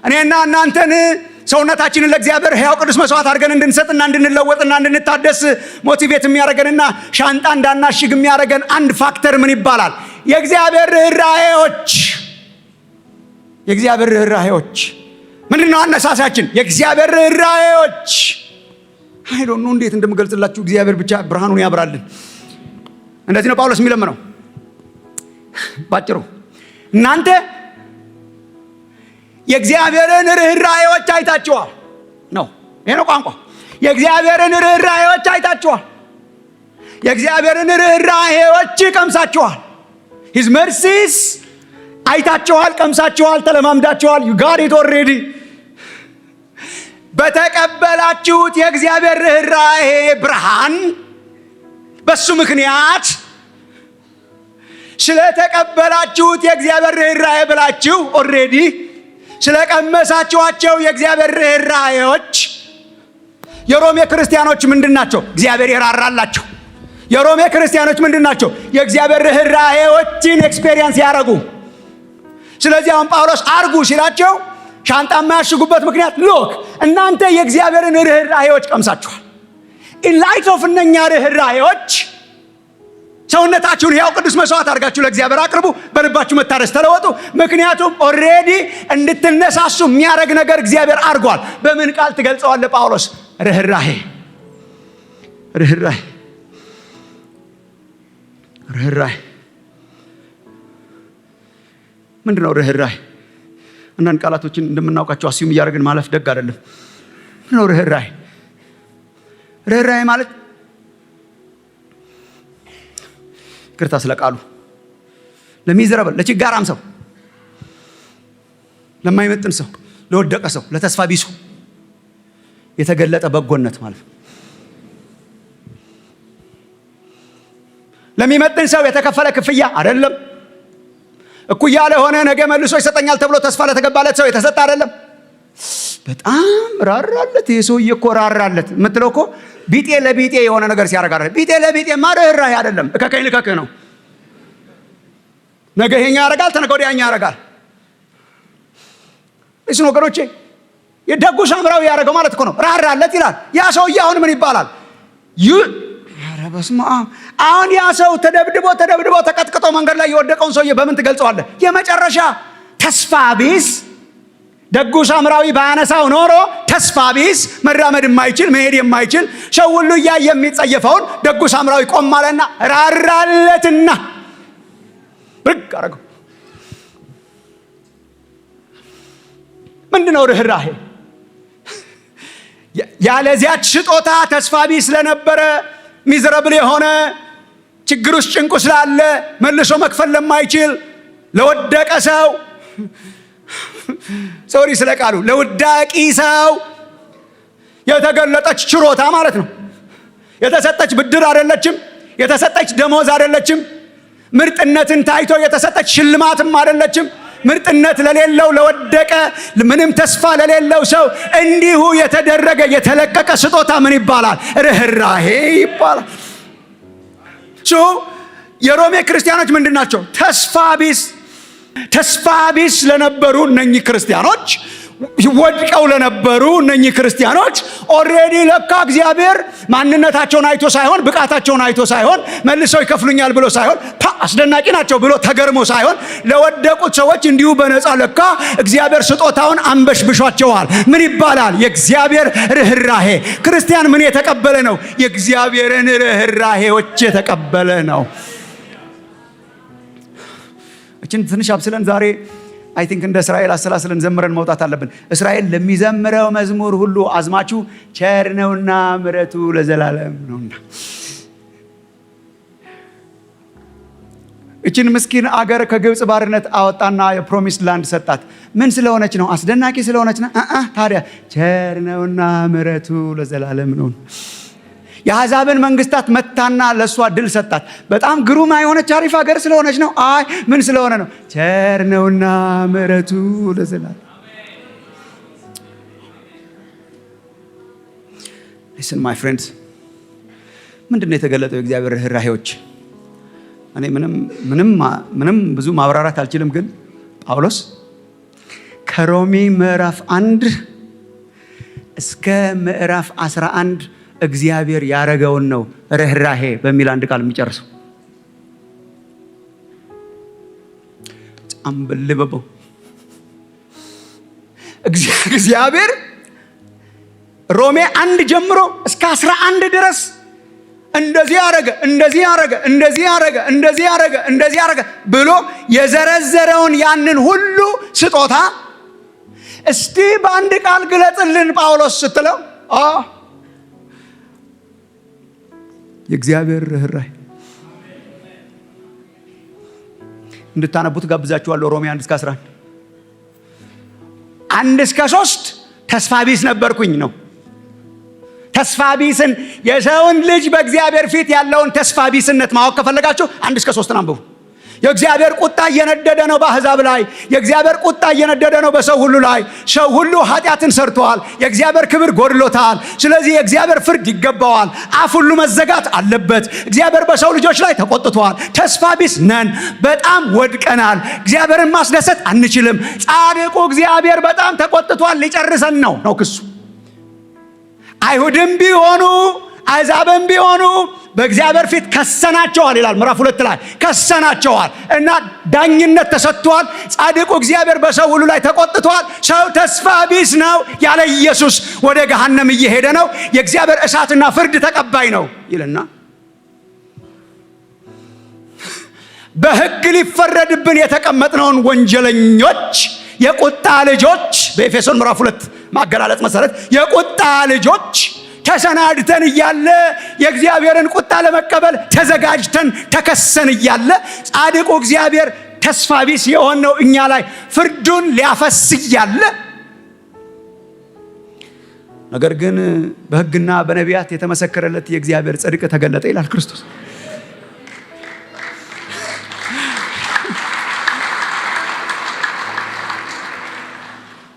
እኔና እናንተን ሰውነታችንን ለእግዚአብሔር ሕያው ቅዱስ መስዋዕት አድርገን እንድንሰጥና እንድንለወጥና እንድንታደስ motivate የሚያደርገንና ሻንጣ እንዳናሽግ የሚያደርገን አንድ factor ምን ይባላል? የእግዚአብሔር ርኅራሄዎች። የእግዚአብሔር ርኅራሄዎች ምንድን ነው አነሳሳችን? የእግዚአብሔር ርኅራሄዎች። I don't know እንዴት እንደምገልጽላችሁ፣ እግዚአብሔር ብቻ ብርሃኑን ያብራልን። እንደዚህ ነው ጳውሎስ የሚለምነው ባጭሩ። እናንተ የእግዚአብሔርን ርኅራሄዎች አይታችኋል ነው። ይሄ ነው ቋንቋ። የእግዚአብሔርን ርኅራሄዎች አይታችኋል። የእግዚአብሔርን ርኅራሄዎች ቀምሳችኋል። His mercies አይታችኋል፣ ቀምሳችኋል፣ ተለማምዳችኋል። You got it already። በተቀበላችሁት የእግዚአብሔር ርኅራሄ ብርሃን፣ በሱ ምክንያት ስለተቀበላችሁት የእግዚአብሔር ርኅራሄ ብላችሁ already ስለቀመሳችኋቸው የእግዚአብሔር ርኅራሄዎች። የሮሜ ክርስቲያኖች ምንድን ናቸው? እግዚአብሔር የራራላቸው። የሮሜ ክርስቲያኖች ምንድን ናቸው? የእግዚአብሔር ርኅራሄዎችን experience ያደረጉ። ስለዚህ አሁን ጳውሎስ አርጉ ሲላቸው ሻንጣ የማያሽጉበት ምክንያት look፣ እናንተ የእግዚአብሔርን ርኅራሄዎች ቀምሳችኋል። In light of እነኛ ርኅራሄዎች ሰውነታችሁን ሕያው ቅዱስ መስዋዕት አድርጋችሁ ለእግዚአብሔር አቅርቡ። በልባችሁ መታደስ ተለወጡ። ምክንያቱም already እንድትነሳሱ የሚያደርግ ነገር እግዚአብሔር አድርጓል። በምን ቃል ትገልጸዋለህ ጳውሎስ? ርኅራሄ፣ ርኅራሄ፣ ርኅራሄ። ምንድን ነው ርኅራሄ? አንዳንድ ቃላቶችን እንደምናውቃቸው assume እያደረግን ማለፍ ደግ አይደለም። ምንድን ነው ርኅራሄ? ርኅራሄ ማለት፣ ይቅርታ ስለ ቃሉ፣ ለ miserable፣ ለችጋራም ሰው፣ ለማይመጥን ሰው፣ ለወደቀ ሰው፣ ለተስፋ ቢሱ የተገለጠ በጎነት ማለት ነው። ለሚመጥን ሰው የተከፈለ ክፍያ አይደለም። እኩያ ለሆነ፣ ነገ መልሶ ይሰጠኛል ተብሎ ተስፋ ለተገባለት ሰው የተሰጠ አይደለም። በጣም ራራለት፣ ይህ ሰውዬ እኮ ራራለት የምትለው እኮ ቢጤ ለቢጤ የሆነ ነገር ሲያደርግ አይደለም። ቢጤ ለቢጤ ማ ርኅራኄ አይደለም። እከከኝ ልከክህ ነው። ነገ ይሄኛ ያደርጋል፣ ተነገ ወዲያ ያኛ ያደርጋል። እሱን ወገኖቼ የደጉ ሳምራዊ ያደረገው ማለት እኮ ነው። ራራለት ይላል። ያ ሰውዬ አሁን ምን ይባላል? ኧረ በስመ አብ! አሁን ያ ሰው ተደብድቦ ተደብድቦ ተቀጥቅጦ መንገድ ላይ የወደቀውን ሰውዬ በምን ትገልጸዋለህ? የመጨረሻ ተስፋ ቢስ፣ ደጉ ሳምራዊ ባያነሳው ኖሮ ተስፋ ቢስ፣ መራመድ የማይችል፣ መሄድ የማይችል፣ ሰው ሁሉ እያየ የሚጸየፈውን ደጉ ሳምራዊ ቆም አለና ራራለትና ብድግ አደረገው። ምንድነው ርኅራሄ? ያለዚያች ስጦታ ተስፋ ቢስ ለነበረ፣ miserable የሆነ፣ ችግር ውስጥ ጭንቁ ስላለ መልሶ መክፈል ለማይችል ለወደቀ ሰው፣ sorry ስለ ቃሉ፣ ለውዳቂ ሰው የተገለጠች ችሮታ ማለት ነው። የተሰጠች ብድር አይደለችም። የተሰጠች ደሞዝ አይደለችም። ምርጥነትን ታይቶ የተሰጠች ሽልማትም አይደለችም። ምርጥነት ለሌለው፣ ለወደቀ፣ ምንም ተስፋ ለሌለው ሰው እንዲሁ የተደረገ የተለቀቀ ስጦታ ምን ይባላል? ርኅራሄ ይባላል። So የሮሜ ክርስቲያኖች ምንድን ናቸው? ተስፋ ቢስ። ተስፋ ቢስ ለነበሩ እነኚህ ክርስቲያኖች፣ ወድቀው ለነበሩ እነኚህ ክርስቲያኖች already ለካ እግዚአብሔር ማንነታቸውን አይቶ ሳይሆን፣ ብቃታቸውን አይቶ ሳይሆን፣ መልሰው ይከፍሉኛል ብሎ ሳይሆን፣ አስደናቂ ናቸው ብሎ ተገርሞ ሳይሆን፣ ለወደቁት ሰዎች እንዲሁ በነፃ ለካ እግዚአብሔር ስጦታውን አንበሽብሿቸዋል። ምን ይባላል? የእግዚአብሔር ርኅራሄ። ክርስቲያን ምን የተቀበለ ነው? የእግዚአብሔርን ርኅራሄዎች የተቀበለ ነው። እችን ትንሽ አብስለን ዛሬ I think እንደ እስራኤል አሰላስለን ዘምረን መውጣት አለብን። እስራኤል ለሚዘምረው መዝሙር ሁሉ አዝማቹ ቸር ነውና ምሕረቱ ለዘላለም ነውና። እችን ምስኪን አገር ከግብፅ ባርነት አወጣና የ promised land ሰጣት። ምን ስለሆነች ነው? አስደናቂ ስለሆነች ነው? ታዲያ ቸር ነውና ምሕረቱ ለዘላለም ነው። የአሕዛብን መንግስታት መታና ለእሷ ድል ሰጣት። በጣም ግሩም የሆነች አሪፍ ሀገር ስለሆነች ነው? አይ፣ ምን ስለሆነ ነው? ቸር ነውና ምሕረቱ ለዘላለም። Listen, my friends፣ ምንድን ነው የተገለጠው የእግዚአብሔር ርኅራሄዎች? እኔ ምንም ምንም ምንም ብዙ ማብራራት አልችልም፣ ግን ጳውሎስ ከሮሜ ምዕራፍ 1 እስከ ምዕራፍ 11 እግዚአብሔር ያረገውን ነው ርኅራሄ በሚል አንድ ቃል የሚጨርሰው። Unbelievable። እግዚአብሔር ሮሜ 1 ጀምሮ እስከ 11 ድረስ እንደዚህ ያረገ፣ እንደዚህ ያረገ፣ እንደዚህ ያረገ፣ እንደዚህ ያረገ፣ እንደዚህ ያረገ ብሎ የዘረዘረውን ያንን ሁሉ ስጦታ እስቲ በአንድ ቃል ግለጽልን ጳውሎስ ስትለው የእግዚአብሔር ርኅራኄ። እንድታነቡት ጋብዛችኋለሁ። ሮሜ 1 እስከ 11። 1 እስከ 3 ተስፋ ቢስ ነበርኩኝ ነው። ተስፋ ቢስን፣ የሰውን ልጅ በእግዚአብሔር ፊት ያለውን ተስፋ ቢስነት ማወቅ ከፈለጋችሁ 1 እስከ 3 አንብቡ። የእግዚአብሔር ቁጣ እየነደደ ነው በአሕዛብ ላይ። የእግዚአብሔር ቁጣ እየነደደ ነው በሰው ሁሉ ላይ። ሰው ሁሉ ኃጢአትን ሰርተዋል። የእግዚአብሔር ክብር ጎድሎታል። ስለዚህ የእግዚአብሔር ፍርድ ይገባዋል። አፍ ሁሉ መዘጋት አለበት። እግዚአብሔር በሰው ልጆች ላይ ተቆጥቷል። ተስፋ ቢስ ነን። በጣም ወድቀናል። እግዚአብሔርን ማስደሰት አንችልም። ጻድቁ እግዚአብሔር በጣም ተቆጥቷል። ሊጨርሰን ነው ነው ክሱ። አይሁድም ቢሆኑ አሕዛብም ቢሆኑ በእግዚአብሔር ፊት ከሰናቸዋል ይላል ምዕራፍ 2 ላይ፣ ከሰናቸዋል እና ዳኝነት ተሰጥቷል። ጻድቁ እግዚአብሔር በሰው ሁሉ ላይ ተቆጥቷል። ሰው ተስፋ ቢስ ነው። ያለ ኢየሱስ ወደ ገሃነም እየሄደ ነው። የእግዚአብሔር እሳትና ፍርድ ተቀባይ ነው ይልና በሕግ ሊፈረድብን የተቀመጥነውን ወንጀለኞች፣ የቁጣ ልጆች፣ በኤፌሶን ምዕራፍ 2 ማገላለጽ መሰረት የቁጣ ልጆች ተሰናድተን እያለ፣ የእግዚአብሔርን ቁጣ ለመቀበል ተዘጋጅተን ተከሰን እያለ፣ ጻድቁ እግዚአብሔር ተስፋ ቢስ የሆነው እኛ ላይ ፍርዱን ሊያፈስ እያለ፣ ነገር ግን በሕግና በነቢያት የተመሰከረለት የእግዚአብሔር ጽድቅ ተገለጠ ይላል ክርስቶስ።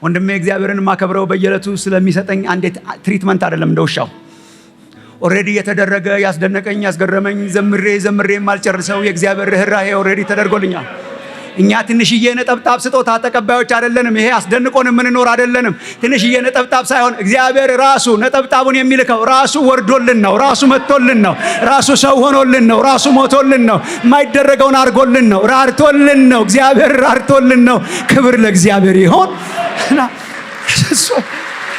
ወንድሜ፣ እግዚአብሔርን የማከብረው በየዕለቱ ስለሚሰጠኝ አንዴ treatment አይደለም። እንደ ውሻው already የተደረገ፣ ያስደነቀኝ፣ ያስገረመኝ፣ ዘምሬ ዘምሬ የማልጨርሰው የእግዚአብሔር ርኅራሄ already ተደርጎልኛል። እኛ ትንሽዬ ነጠብጣብ ስጦታ ተቀባዮች አይደለንም። ይሄ አስደንቆን የምንኖር አይደለንም። ትንሽዬ ነጠብጣብ ሳይሆን እግዚአብሔር ራሱ ነጠብጣቡን የሚልከው ራሱ ወርዶልን ነው። ራሱ መጥቶልን ነው። ራሱ ሰው ሆኖልን ነው። ራሱ ሞቶልን ነው። የማይደረገውን አድርጎልን ነው። ራርቶልን ነው። እግዚአብሔር ራርቶልን ነው። ክብር ለእግዚአብሔር ይሆን።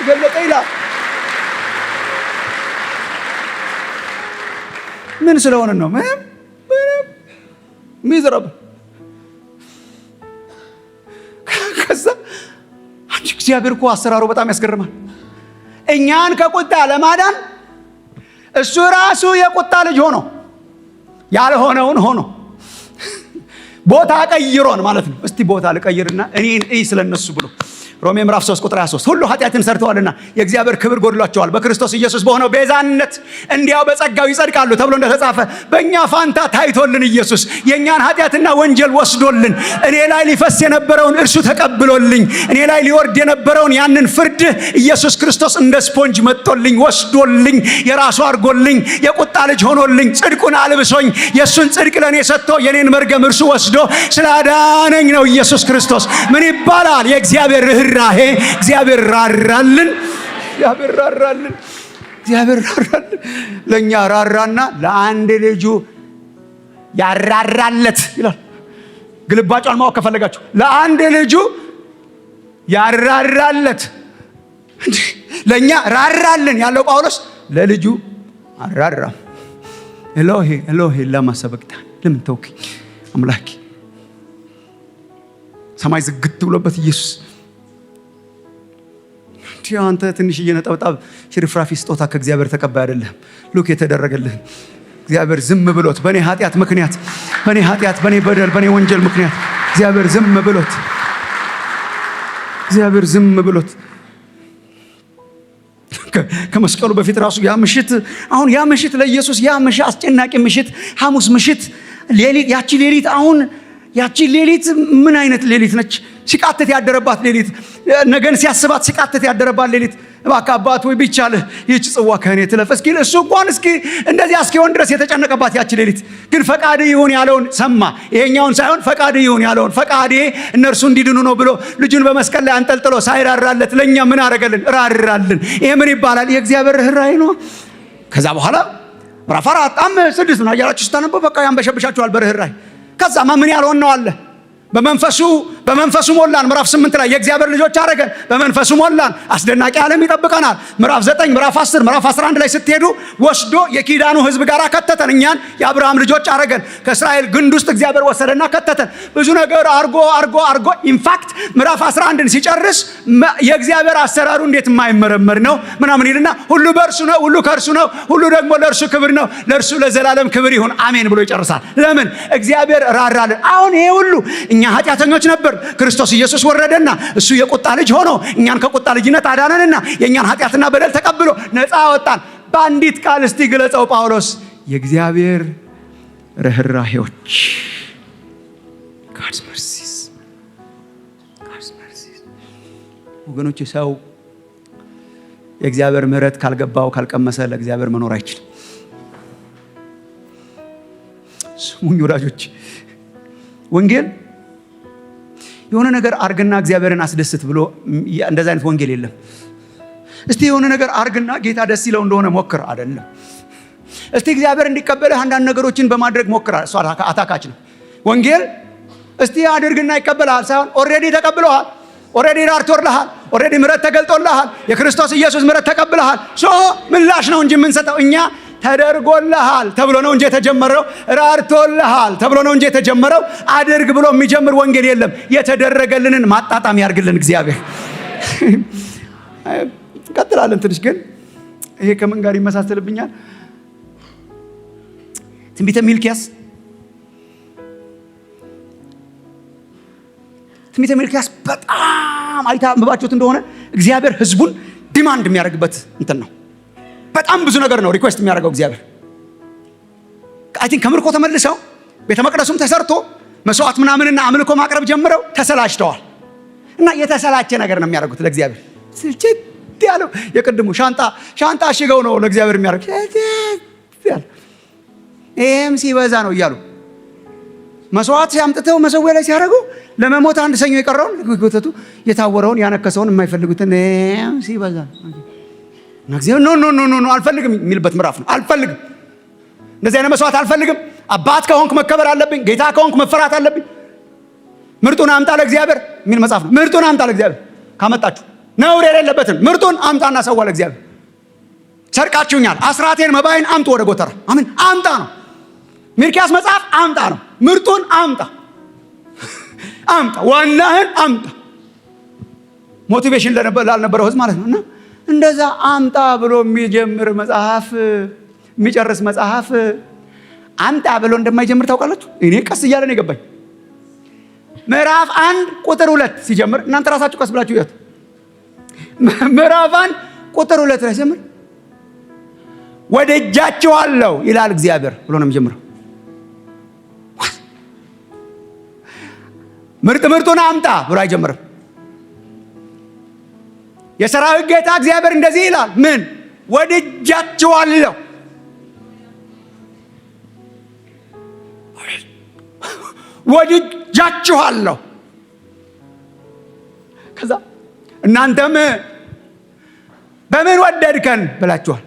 ገለጠ ይላል። ምን ስለሆነ ነው? ምንም ምንም miserable። ከዛ አንቺ እግዚአብሔር እኮ አሰራሩ በጣም ያስገርማል። እኛን ከቁጣ ለማዳን እሱ ራሱ የቁጣ ልጅ ሆኖ ያልሆነውን ሆኖ ቦታ ቀይሮን ማለት ነው። እስቲ ቦታ ልቀይርና እኔን እይ ስለነሱ ብሎ ሮሜ ምዕራፍ 3 ቁጥር 23 ሁሉ ኃጢአትን ሰርተዋልና የእግዚአብሔር ክብር ጎድሏቸዋል፣ በክርስቶስ ኢየሱስ በሆነው ቤዛነት እንዲያው በጸጋው ይጸድቃሉ ተብሎ እንደተጻፈ በእኛ ፋንታ ታይቶልን ኢየሱስ የእኛን ኃጢአትና ወንጀል ወስዶልን እኔ ላይ ሊፈስ የነበረውን እርሱ ተቀብሎልኝ እኔ ላይ ሊወርድ የነበረውን ያንን ፍርድ ኢየሱስ ክርስቶስ እንደ ስፖንጅ መጥቶልኝ ወስዶልኝ የራሱ አድርጎልኝ የቁጣ ልጅ ሆኖልኝ ጽድቁን አልብሶኝ የእሱን ጽድቅ ለእኔ ሰጥቶ የኔን መርገም እርሱ ወስዶ ስላዳነኝ ነው ኢየሱስ ክርስቶስ። ምን ይባላል? የእግዚአብሔር ርኅራሄ። እግዚአብሔር ራራልን። እግዚአብሔር ራራልን። እግዚአብሔር ራራልን። ለእኛ ራራና ለአንድ ልጁ ያራራለት ይላል። ግልባጯን ማወቅ ከፈለጋችሁ ለአንድ ልጁ ያራራለት፣ ለእኛ ራራልን ያለው ጳውሎስ ለልጁ አራራም። ኤሎሄ ኤሎሄ ለማ ሰበቅታኒ፣ ለምን ተውከኝ አምላኬ? ሰማይ ዝግት ብሎበት ኢየሱስ አንተ ትንሽዬ ነጠብጣብ ሽርፍራፊ ስጦታ ከእግዚአብሔር ተቀባይ አይደለም። Look የተደረገልህ እግዚአብሔር ዝም ብሎት በእኔ ኃጢአት ምክንያት፣ በእኔ ኃጢአት፣ በእኔ በደል፣ በእኔ ወንጀል ምክንያት እግዚአብሔር ዝም ብሎት፣ እግዚአብሔር ዝም ብሎት ከመስቀሉ በፊት ራሱ ያ ምሽት፣ አሁን ያ ምሽት ለኢየሱስ ያ ምሽት አስጨናቂ ምሽት፣ ሐሙስ ምሽት ሌሊት፣ ያቺ ሌሊት፣ አሁን ያቺ ሌሊት ምን አይነት ሌሊት ነች? ሲቃትት ያደረባት ሌሊት፣ ነገን ሲያስባት ሲቃትት ያደረባት ሌሊት። እባክህ አባት ወይ ቢቻልህ ይህች ጽዋ ከእኔ ትለፍ እስኪ እሱ እንኳን እስኪ እንደዚህ እስኪሆን ድረስ የተጨነቀባት ያቺ ሌሊት ግን ፈቃድ ይሁን ያለውን ሰማ። ይሄኛውን ሳይሆን ፈቃድ ይሁን ያለውን፣ ፈቃዴ እነርሱ እንዲድኑ ነው ብሎ ልጁን በመስቀል ላይ አንጠልጥሎ ሳይራራለት ለእኛ ምን አረገልን? ራራልን። ይሄ ምን ይባላል? የእግዚአብሔር ርኅራኄ ነው። ከዛ በኋላ ምዕራፍ 4፣ 5፣ 6 ነው እያላችሁ ስታነቡ በቃ ያንበሸብሻችኋል በርኅራኄ። ከዛማ ምን ያልሆን ነው አለ? በመንፈሱ ሞላን። ምዕራፍ 8 ላይ የእግዚአብሔር ልጆች አረገን፣ በመንፈሱ ሞላን። አስደናቂ ዓለም ይጠብቀናል። ምዕራፍ 9፣ ምዕራፍ 10፣ ምዕራፍ 11 ላይ ስትሄዱ ወስዶ የኪዳኑ ሕዝብ ጋር ከተተን። እኛን የአብርሃም ልጆች አረገን። ከእስራኤል ግንድ ውስጥ እግዚአብሔር ወሰደና ከተተን። ብዙ ነገር አርጎ አርጎ አርጎ in fact ምዕራፍ 11ን ሲጨርስ የእግዚአብሔር አሰራሩ እንዴት የማይመረመር ነው ምናምን ይልና ሁሉ በእርሱ ነው፣ ሁሉ ከእርሱ ነው፣ ሁሉ ደግሞ ለእርሱ ክብር ነው፣ ለእርሱ ለዘላለም ክብር ይሁን አሜን ብሎ ይጨርሳል። ለምን? እግዚአብሔር ራራልን። አሁን ይሄ ሁሉ እኛ ኃጢአተኞች ነበር። ክርስቶስ ኢየሱስ ወረደና እሱ የቁጣ ልጅ ሆኖ እኛን ከቁጣ ልጅነት አዳነንና የእኛን ኃጢአትና በደል ተቀብሎ ነፃ አወጣን። በአንዲት ቃል እስቲ ግለጸው ጳውሎስ፣ የእግዚአብሔር ርኅራሄዎች፣ God's mercies፣ God's mercies። ወገኖች፣ ሰው የእግዚአብሔር ምሕረት ካልገባው፣ ካልቀመሰ ለእግዚአብሔር መኖር አይችልም። ስሙኝ ወዳጆች፣ ወንጌል የሆነ ነገር አርግና እግዚአብሔርን አስደስት ብሎ እንደዛ አይነት ወንጌል የለም። እስቲ የሆነ ነገር አርግና ጌታ ደስ ይለው እንደሆነ ሞክር አይደለም። እስቲ እግዚአብሔር እንዲቀበልህ አንዳንድ ነገሮችን በማድረግ ሞክር፣ እሱ አታካች ነው። ወንጌል እስቲ አድርግና ይቀበልሃል ሳይሆን already ተቀብሎሃል። Already ራርቶልሃል። Already ምሕረት ተገልጦልሃል። የክርስቶስ ኢየሱስ ምሕረት ተቀብለሃል። So ምላሽ ነው እንጂ የምንሰጠው እኛ ተደርጎልሃል ተብሎ ነው እንጂ የተጀመረው፣ ራርቶልሃል ተብሎ ነው እንጂ የተጀመረው። አድርግ ብሎ የሚጀምር ወንጌል የለም። የተደረገልንን ማጣጣም ያርግልን እግዚአብሔር። እንቀጥላለን ትንሽ ግን ይሄ ከምን ጋር ይመሳሰልብኛል? ትንቢተ ሚልኪያስ፣ ትንቢተ ሚልኪያስ በጣም አይታ አንብባችሁት እንደሆነ እግዚአብሔር ህዝቡን demand የሚያደርግበት እንትን ነው። በጣም ብዙ ነገር ነው request የሚያደርገው እግዚአብሔር። I think ከምርኮ ተመልሰው ቤተ መቅደሱም ተሰርቶ መስዋዕት ምናምንና አምልኮ ማቅረብ ጀምረው ተሰላችተዋል። እና የተሰላቸ ነገር ነው የሚያደርጉት ለእግዚአብሔር። ስልችት ያለው የቅድሙ ሻንጣ ሻንጣ አሽገው ነው ለእግዚአብሔር የሚያደርጉት። ይህም ሲበዛ ነው እያሉ መስዋዕት አምጥተው መሰዊያ ላይ ሲያደርጉ ለመሞት አንድ ሰኞ የቀረውን ጎተቱ የታወረውን ያነከሰውን የማይፈልጉትን ሲበዛ እና እግዚአብሔር "No, no, no, no, አልፈልግም" የሚልበት ምዕራፍ ነው። አልፈልግም፣ እንደዚህ አይነት መስዋዕት አልፈልግም። አባት ከሆንክ መከበር አለብኝ። ጌታ ከሆንክ መፈራት አለብኝ። ምርጡን አምጣ ለእግዚአብሔር የሚል መጽሐፍ ነው። ምርጡን አምጣ ለእግዚአብሔር፣ ካመጣችሁ ነውር የሌለበትን ምርጡን አምጣና ሰዋ ለእግዚአብሔር። ሰርቃችሁኛል፣ አስራቴን መባዬን አምጡ ወደ ጎተራ። አሜን፣ አምጣ ነው። ሚልኪያስ መጽሐፍ አምጣ ነው። ምርጡን አምጣ፣ አምጣ፣ ዋናህን አምጣ። Motivation ላልነበረው ህዝብ ማለት ነው። እና እንደዛ አምጣ ብሎ የሚጀምር መጽሐፍ፣ የሚጨርስ መጽሐፍ አምጣ ብሎ እንደማይጀምር ታውቃላችሁ። እኔ ቀስ እያለ ነው የገባኝ። ምዕራፍ 1 ቁጥር 2 ሲጀምር፣ እናንተ ራሳችሁ ቀስ ብላችሁ እዩት። ምዕራፍ 1 ቁጥር 2 ላይ ሲጀምር "ወድጃችኋለሁ ይላል እግዚአብሔር" ብሎ ነው የሚጀምረው። What? ምርጥ ምርጡን አምጣ ብሎ አይጀምርም። የሰራዊት ጌታ እግዚአብሔር እንደዚህ ይላል፣ ምን? ወድጃችኋለሁ፣ ወድጃችኋለሁ። ከዛ እናንተም "በምን ወደድከን?" ብላችኋል።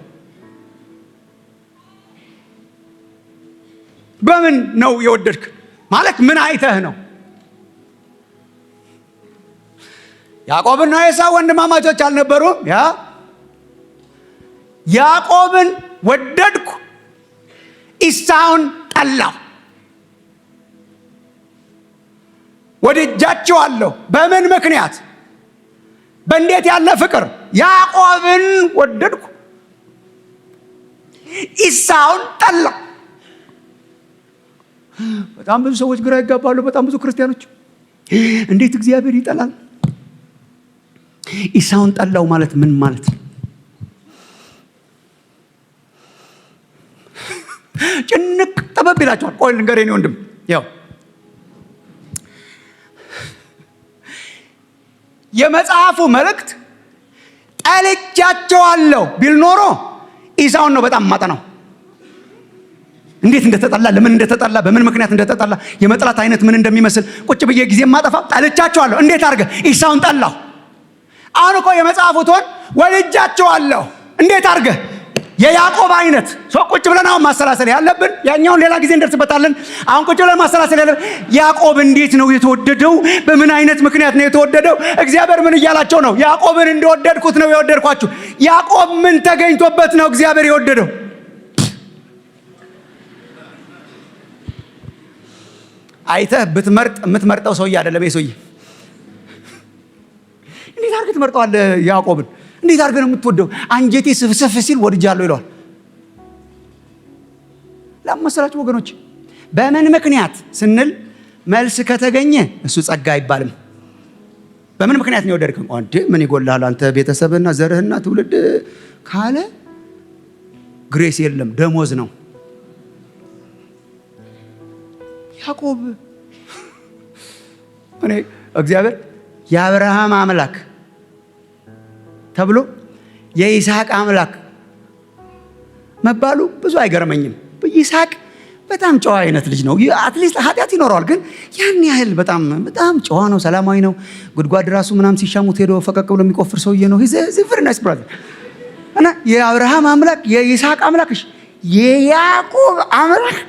በምን ነው የወደድክ ማለት ምን አይተህ ነው? ያዕቆብና ኤሳው ወንድማማቾች አልነበሩም? ያ ያዕቆብን ወደድኩ፣ ኤሳውን ጠላሁ። ወድጃችኋለሁ። በምን ምክንያት? በእንዴት ያለ ፍቅር? ያዕቆብን ወደድኩ፣ ኤሳውን ጠላሁ። በጣም ብዙ ሰዎች ግራ ይጋባሉ። በጣም ብዙ ክርስቲያኖች እንዴት እግዚአብሔር ይጠላል? ኤሳውን ጠላው ማለት ምን ማለት ነው? ጭንቅ ጠበብ ይላቸዋል። ቆይ ልንገርህ የኔ ወንድም፣ ያው የመጽሐፉ መልእክት ጠልቻቸዋለሁ ቢል ኖሮ ኤሳውን ነው በጣም ማጠናው። እንዴት እንደተጠላ፣ ለምን እንደተጠላ፣ በምን ምክንያት እንደተጠላ፣ የመጥላት አይነት ምን እንደሚመስል ቁጭ ብዬ ጊዜ ማጠፋ። ጠልቻቸዋለሁ፣ እንዴት አድርገህ ኤሳውን ጠላሁ? አሁን እኮ የመጽሐፉ tone ወድጃቸዋለሁ፣ እንዴት አድርገህ የያዕቆብ አይነት ሰው። ቁጭ ብለን አሁን ማሰላሰል ያለብን፣ ያኛውን ሌላ ጊዜ እንደርስበታለን። አሁን ቁጭ ብለን ማሰላሰል ያለብን ያዕቆብ እንዴት ነው የተወደደው? በምን አይነት ምክንያት ነው የተወደደው? እግዚአብሔር ምን እያላቸው ነው? ያዕቆብን እንደወደድኩት ነው የወደድኳችሁ። ያዕቆብ ምን ተገኝቶበት ነው እግዚአብሔር የወደደው? አይተህ ብትመርጥ የምትመርጠው ሰውዬ አይደለም ይሄ ሰውዬ። እንዴት አድርገህ ትመርጠዋለህ ያዕቆብን? እንዴት አድርገህ ነው የምትወደው? አንጀቴ ስፍስፍ ሲል ወድጃለሁ ይለዋል። ለመሰላችሁ ወገኖች፣ በምን ምክንያት ስንል መልስ ከተገኘ እሱ ጸጋ አይባልም። በምን ምክንያት ነው የወደድከው? እንዴ፣ ምን ይጎልሃል አንተ ቤተሰብህና ዘርህና ትውልድ ካለ grace የለም፣ ደሞዝ ነው። ያዕቆብ እኔ እግዚአብሔር የአብርሃም አምላክ ተብሎ የይስሐቅ አምላክ መባሉ ብዙ አይገርመኝም። ይስሐቅ በጣም ጨዋ አይነት ልጅ ነው። At least ኃጢአት ይኖረዋል፣ ግን ያን ያህል በጣም በጣም ጨዋ ነው፣ ሰላማዊ ነው። ጉድጓድ ራሱ ምናምን ሲሻሙት ሄዶ ፈቀቅ ብሎ የሚቆፍር ሰውዬ ነው። Very nice brother። እና የአብርሃም አምላክ፣ የይስሐቅ አምላክ፣ እሺ የያዕቆብ አምላክ፣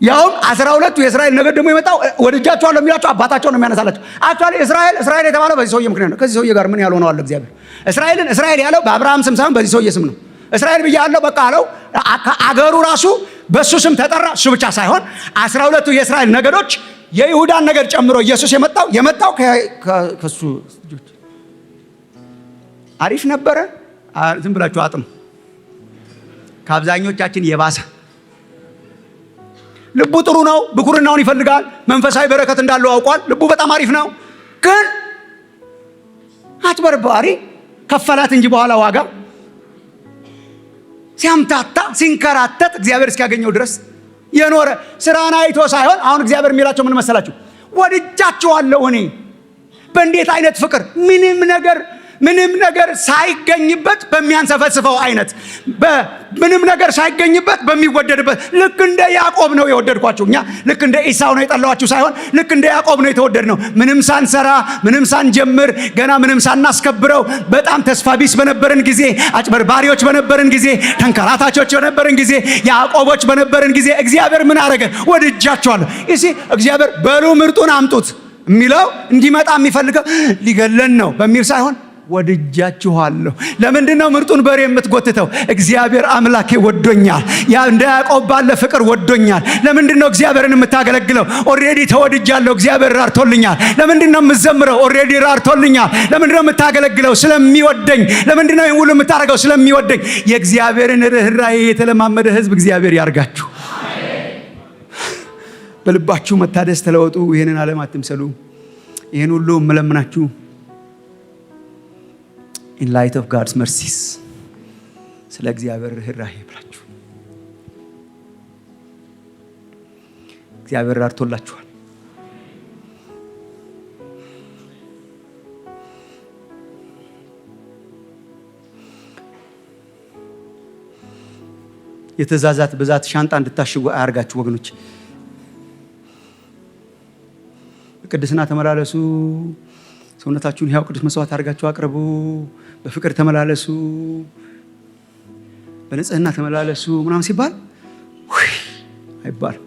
ያውም 12ቱ የእስራኤል ነገድ ደግሞ የመጣው ወድጃቸዋለሁ የሚላቸው አባታቸው ነው የሚያነሳላቸው። Actually እስራኤል እስራኤል የተባለው በዚህ ሰውዬ ምክንያት ነው። ከዚህ ሰውዬ ጋር ምን ያልሆነው አለ? እግዚአብሔር እስራኤልን እስራኤል ያለው በአብርሃም ስም ሳይሆን በዚህ ሰውዬ ስም ነው። እስራኤል ብያለሁ በቃ አለው። አገሩ ራሱ በእሱ ስም ተጠራ። እሱ ብቻ ሳይሆን 12ቱ የእስራኤል ነገዶች የይሁዳን ነገድ ጨምሮ ኢየሱስ የመጣው ከሱ ልጆች። አሪፍ ነበረ። ዝም ብላችሁ አጥኑ። ከአብዛኞቻችን የባሰ። ልቡ ጥሩ ነው። ብኩርናውን ይፈልጋል። መንፈሳዊ በረከት እንዳለው አውቋል። ልቡ በጣም አሪፍ ነው። ግን አጭበርባሪ፣ ከፈላት እንጂ በኋላ ዋጋ። ሲያምታታ ሲንከራተት እግዚአብሔር እስኪያገኘው ድረስ የኖረ፣ ስራን አይቶ ሳይሆን። አሁን እግዚአብሔር የሚላቸው ምን መሰላችሁ? ወድጃችኋለሁ እኔ። በእንዴት አይነት ፍቅር? ምንም ነገር ምንም ነገር ሳይገኝበት በሚያንሰፈስፈው አይነት፣ ምንም ነገር ሳይገኝበት በሚወደድበት፣ ልክ እንደ ያዕቆብ ነው የወደድኳችሁ። እኛ ልክ እንደ ኤሳው ነው የጠላኋችሁ ሳይሆን ልክ እንደ ያዕቆብ ነው የተወደድነው። ምንም ሳንሰራ፣ ምንም ሳንጀምር፣ ገና ምንም ሳናስከብረው፣ በጣም ተስፋ ቢስ በነበርን ጊዜ፣ አጭበርባሪዎች በነበርን ጊዜ፣ ተንከራታቾች በነበርን ጊዜ፣ ያዕቆቦች በነበርን ጊዜ እግዚአብሔር ምን አረገን? ወድጃችኋለሁ። You see፣ እግዚአብሔር በሉ ምርጡን አምጡት የሚለው፣ እንዲመጣ የሚፈልገው ሊገለን ነው በሚል ሳይሆን ወድጃችኋለሁ። ለምንድን ነው ምርጡን በሬ የምትጎትተው? እግዚአብሔር አምላኬ ወዶኛል። ያ እንደ ያዕቆብ ባለ ፍቅር ወዶኛል። ለምንድን ነው እግዚአብሔርን የምታገለግለው? Already ተወድጃለሁ። እግዚአብሔር ራርቶልኛል። ለምንድን ነው የምዘምረው? Already ራርቶልኛል። ለምንድን ነው የምታገለግለው? ስለሚወደኝ። ለምንድን ነው ይህን ሁሉ የምታደርገው? ስለሚወደኝ። የእግዚአብሔርን ርኅራኄ የተለማመደ ህዝብ እግዚአብሔር ያርጋችሁ። በልባችሁ መታደስ ተለወጡ። ይህንን ዓለም አትምሰሉ። ይህን ሁሉ እምለምናችሁ in light of God's mercies፣ ስለ እግዚአብሔር ርኅራኄ ብላችሁ። እግዚአብሔር ራርቶላችኋል። የትእዛዛት ብዛት ሻንጣ እንድታሽጉ አያርጋችሁ ወገኖች። በቅድስና ተመላለሱ። ሰውነታችሁን ሕያው ቅዱስ መስዋዕት አድርጋችሁ አቅርቡ። በፍቅር ተመላለሱ፣ በንጽህና ተመላለሱ ምናምን ሲባል አይባልም።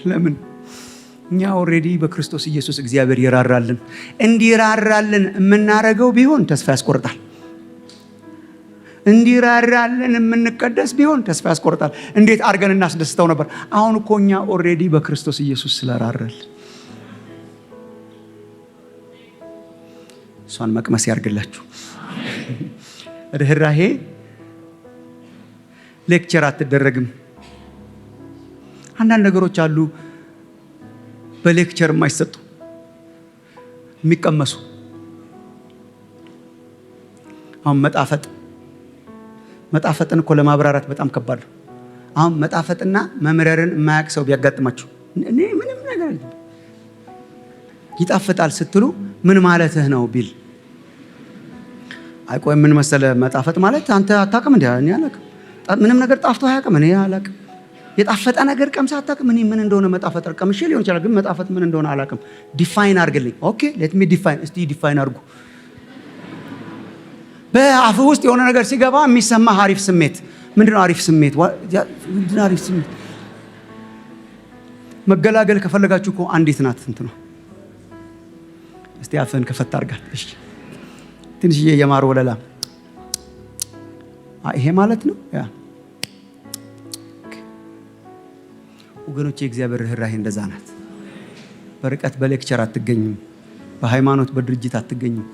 ለምን? እኛ already በክርስቶስ ኢየሱስ እግዚአብሔር ይራራልን። እንዲራራልን የምናረገው ቢሆን ተስፋ ያስቆርጣል። እንዲራራልን የምንቀደስ ቢሆን ተስፋ ያስቆርጣል። እንዴት አድርገን እናስደስተው ነበር? አሁን እኮ እኛ already በክርስቶስ ኢየሱስ ስለራራልን፣ እሷን መቅመስ ያርግላችሁ። ርኅራሄ lecture አትደረግም። አንዳንድ ነገሮች አሉ በ lecture የማይሰጡ፣ የሚቀመሱ። አሁን መጣፈጥ፣ መጣፈጥን እኮ ለማብራራት በጣም ከባድ ነው። አሁን መጣፈጥና መምረርን የማያውቅ ሰው ቢያጋጥማችሁ፣ እኔ ምንም ነገር ይጣፍጣል ስትሉ ምን ማለትህ ነው ቢል፣ አይቆይ፣ ምን መሰለ፣ መጣፈጥ ማለት አንተ አታውቅም እንዴ? እኔ አላውቅም። ምንም ነገር ጣፍጦ አያውቅም። እኔ አላውቅም። የጣፈጠ ነገር ቀምሰህ አታውቅም? እኔ ምን እንደሆነ መጣፈጥ ቀምሼ ሊሆን ይችላል፣ ግን መጣፈጥ ምን እንደሆነ አላውቅም። Define አድርግልኝ። Okay, let me define። እስቲ define አድርጉ። በአፍህ ውስጥ የሆነ ነገር ሲገባ የሚሰማህ አሪፍ ስሜት ምንድን ነው? አሪፍ ስሜት ምንድን ነው? አሪፍ ስሜት። መገላገል ከፈለጋችሁ እኮ አንዲት ናት እንት ነው። እስቲ አፍህን ከፈት አድርጋት። እሺ፣ ትንሽዬ የማር ወለላ፣ ይሄ ማለት ነው። Yeah ወገኖች፣ የእግዚአብሔር ርኅራሄ እንደዛ ናት። በርቀት በ lecture አትገኝም። በሃይማኖት በድርጅት አትገኝም።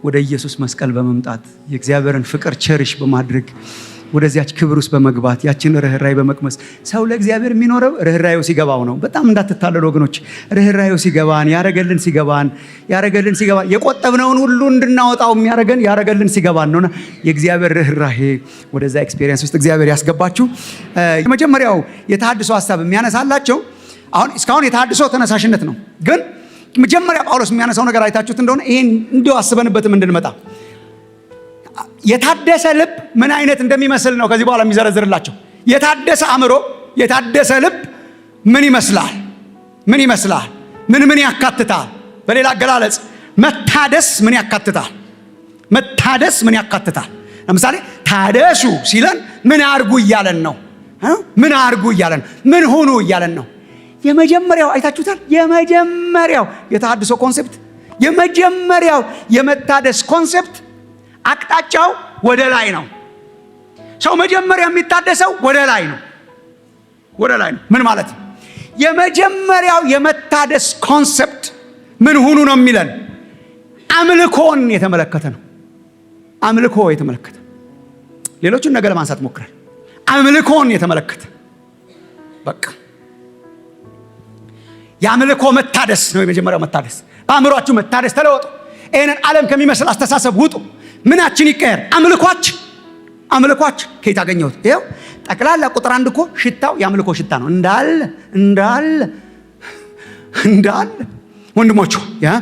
ወደ ኢየሱስ መስቀል በመምጣት፣ የእግዚአብሔርን ፍቅር cherish በማድረግ፣ ወደዚያች ክብር ውስጥ በመግባት፣ ያችን ርኅራኄ በመቅመስ። ሰው ለእግዚአብሔር የሚኖረው ርኅራኄው ሲገባው ነው። በጣም እንዳትታለሉ ወገኖች። ርኅራኄው ሲገባን፣ ያረገልን ሲገባን፣ ያረገልን ሲገባን፣ የቆጠብነውን ሁሉ እንድናወጣው የሚያረገን ያረገልን ሲገባን ነውና የእግዚአብሔር ርኅራሄ ወደዛ experience ውስጥ እግዚአብሔር ያስገባችሁ። የመጀመሪያው የተሃድሶ ሀሳብ የሚያነሳላቸው፣ አሁን እስካሁን የተሃድሶ ተነሳሽነት ነው። ግን መጀመሪያ ጳውሎስ የሚያነሳው ነገር አይታችሁት እንደሆነ፣ ይሄን እንዲሁ አስበንበትም እንድንመጣ፣ የታደሰ ልብ ምን አይነት እንደሚመስል ነው ከዚህ በኋላ የሚዘረዝርላቸው። የታደሰ አእምሮ፣ የታደሰ ልብ ምን ይመስላል? ምን ይመስላል? ምን ምን ያካትታል? በሌላ አገላለጽ መታደስ ምን ያካትታል? መታደስ ምን ያካትታል? ለምሳሌ ታደሱ ሲለን ምን አርጉ እያለን ነው? ምን አርጉ እያለን ነው? ምን ሁኑ እያለን ነው? የመጀመሪያው አይታችሁታል። የመጀመሪያው የተሃድሶ concept፣ የመጀመሪያው የመታደስ concept አቅጣጫው ወደ ላይ ነው። ሰው መጀመሪያ የሚታደሰው ወደ ላይ ነው። ወደ ላይ ነው። ምን ማለት ነው? የመጀመሪያው የመታደስ concept ምን ሁኑ ነው የሚለን? አምልኮን የተመለከተ ነው። አምልኮ የተመለከተ፣ ሌሎቹን ነገር ለማንሳት ሞክራል። አምልኮን የተመለከተ፣ በቃ የአምልኮ መታደስ ነው የመጀመሪያው መታደስ። በአእምሯችሁ መታደስ ተለወጡ። ይህንን ዓለም ከሚመስል አስተሳሰብ ውጡ። ምናችን ይቀየር? አምልኳችን። አምልኳችን ከየት አገኘሁት? ይኸው ጠቅላላ ቁጥር 1 እኮ ሽታው የአምልኮ ሽታ ነው። እንዳለ እንዳለ እንዳለ ወንድሞች፣ yeah፣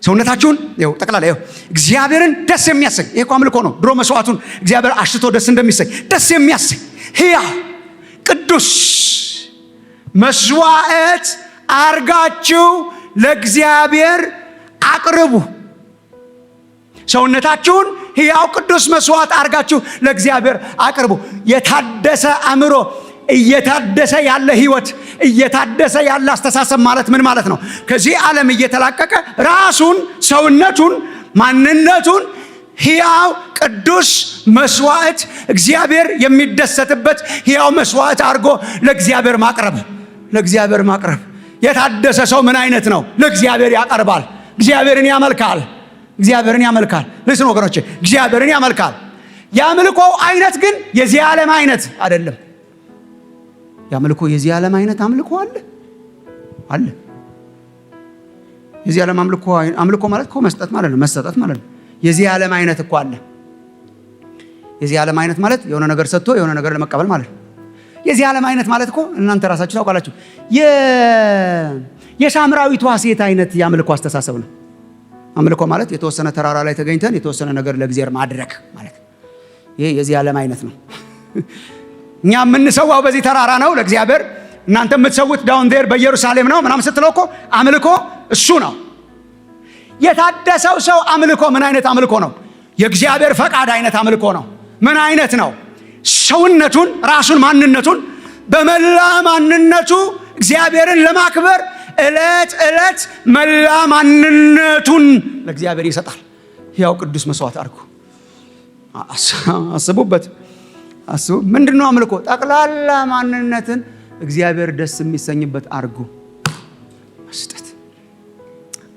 ሰውነታችሁን ይኸው ጠቅላላ ይኸው እግዚአብሔርን ደስ የሚያሰኝ፣ ይሄ እኮ አምልኮ ነው። ድሮ መስዋዕቱን እግዚአብሔር አሽትቶ ደስ እንደሚሰኝ፣ ደስ የሚያሰኝ ሕያው ቅዱስ መስዋዕት አርጋችሁ ለእግዚአብሔር አቅርቡ። ሰውነታችሁን ሕያው ቅዱስ መስዋዕት አርጋችሁ ለእግዚአብሔር አቅርቡ። የታደሰ አእምሮ፣ እየታደሰ ያለ ህይወት፣ እየታደሰ ያለ አስተሳሰብ ማለት ምን ማለት ነው? ከዚህ ዓለም እየተላቀቀ ራሱን፣ ሰውነቱን፣ ማንነቱን ሕያው ቅዱስ መስዋዕት፣ እግዚአብሔር የሚደሰትበት ሕያው መስዋዕት አድርጎ ለእግዚአብሔር ማቅረብ፣ ለእግዚአብሔር ማቅረብ። የታደሰ ሰው ምን አይነት ነው? ለእግዚአብሔር ያቀርባል። እግዚአብሔርን ያመልካል። እግዚአብሔርን ያመልካል። Listen ወገኖቼ፣ እግዚአብሔርን ያመልካል። የአምልኮው አይነት ግን የዚህ ዓለም አይነት አይደለም። የአምልኮ የዚህ ዓለም አይነት አምልኮ አለ አለ። የዚህ ዓለም አምልኮ፣ አምልኮ ማለት እኮ መስጠት ማለት ነው፣ መሰጠት ማለት ነው። የዚህ ዓለም አይነት እኮ አለ። የዚህ ዓለም አይነት ማለት የሆነ ነገር ሰጥቶ የሆነ ነገር ለመቀበል ማለት ነው። የዚህ ዓለም አይነት ማለት እኮ እናንተ ራሳችሁ ታውቃላችሁ። የሳምራዊቷ ሴት አይነት የአምልኮ አስተሳሰብ ነው። አምልኮ ማለት የተወሰነ ተራራ ላይ ተገኝተን የተወሰነ ነገር ለእግዚአብሔር ማድረግ ማለት ነው። ይሄ የዚህ ዓለም አይነት ነው። እኛ የምንሰዋው በዚህ ተራራ ነው ለእግዚአብሔር፣ እናንተ የምትሰዉት down there በኢየሩሳሌም ነው ምናምን ስትለው እኮ አምልኮ እሱ ነው። የታደሰው ሰው አምልኮ ምን አይነት አምልኮ ነው? የእግዚአብሔር ፈቃድ አይነት አምልኮ ነው። ምን አይነት ነው? ሰውነቱን፣ ራሱን፣ ማንነቱን፣ በመላ ማንነቱ እግዚአብሔርን ለማክበር ዕለት ዕለት መላ ማንነቱን ለእግዚአብሔር ይሰጣል። ሕያው ቅዱስ መስዋዕት አድርጎ። አስቡበት። አስቡ። ምንድን ነው አምልኮ? ጠቅላላ ማንነትን እግዚአብሔር ደስ የሚሰኝበት አድርጎ መስጠት።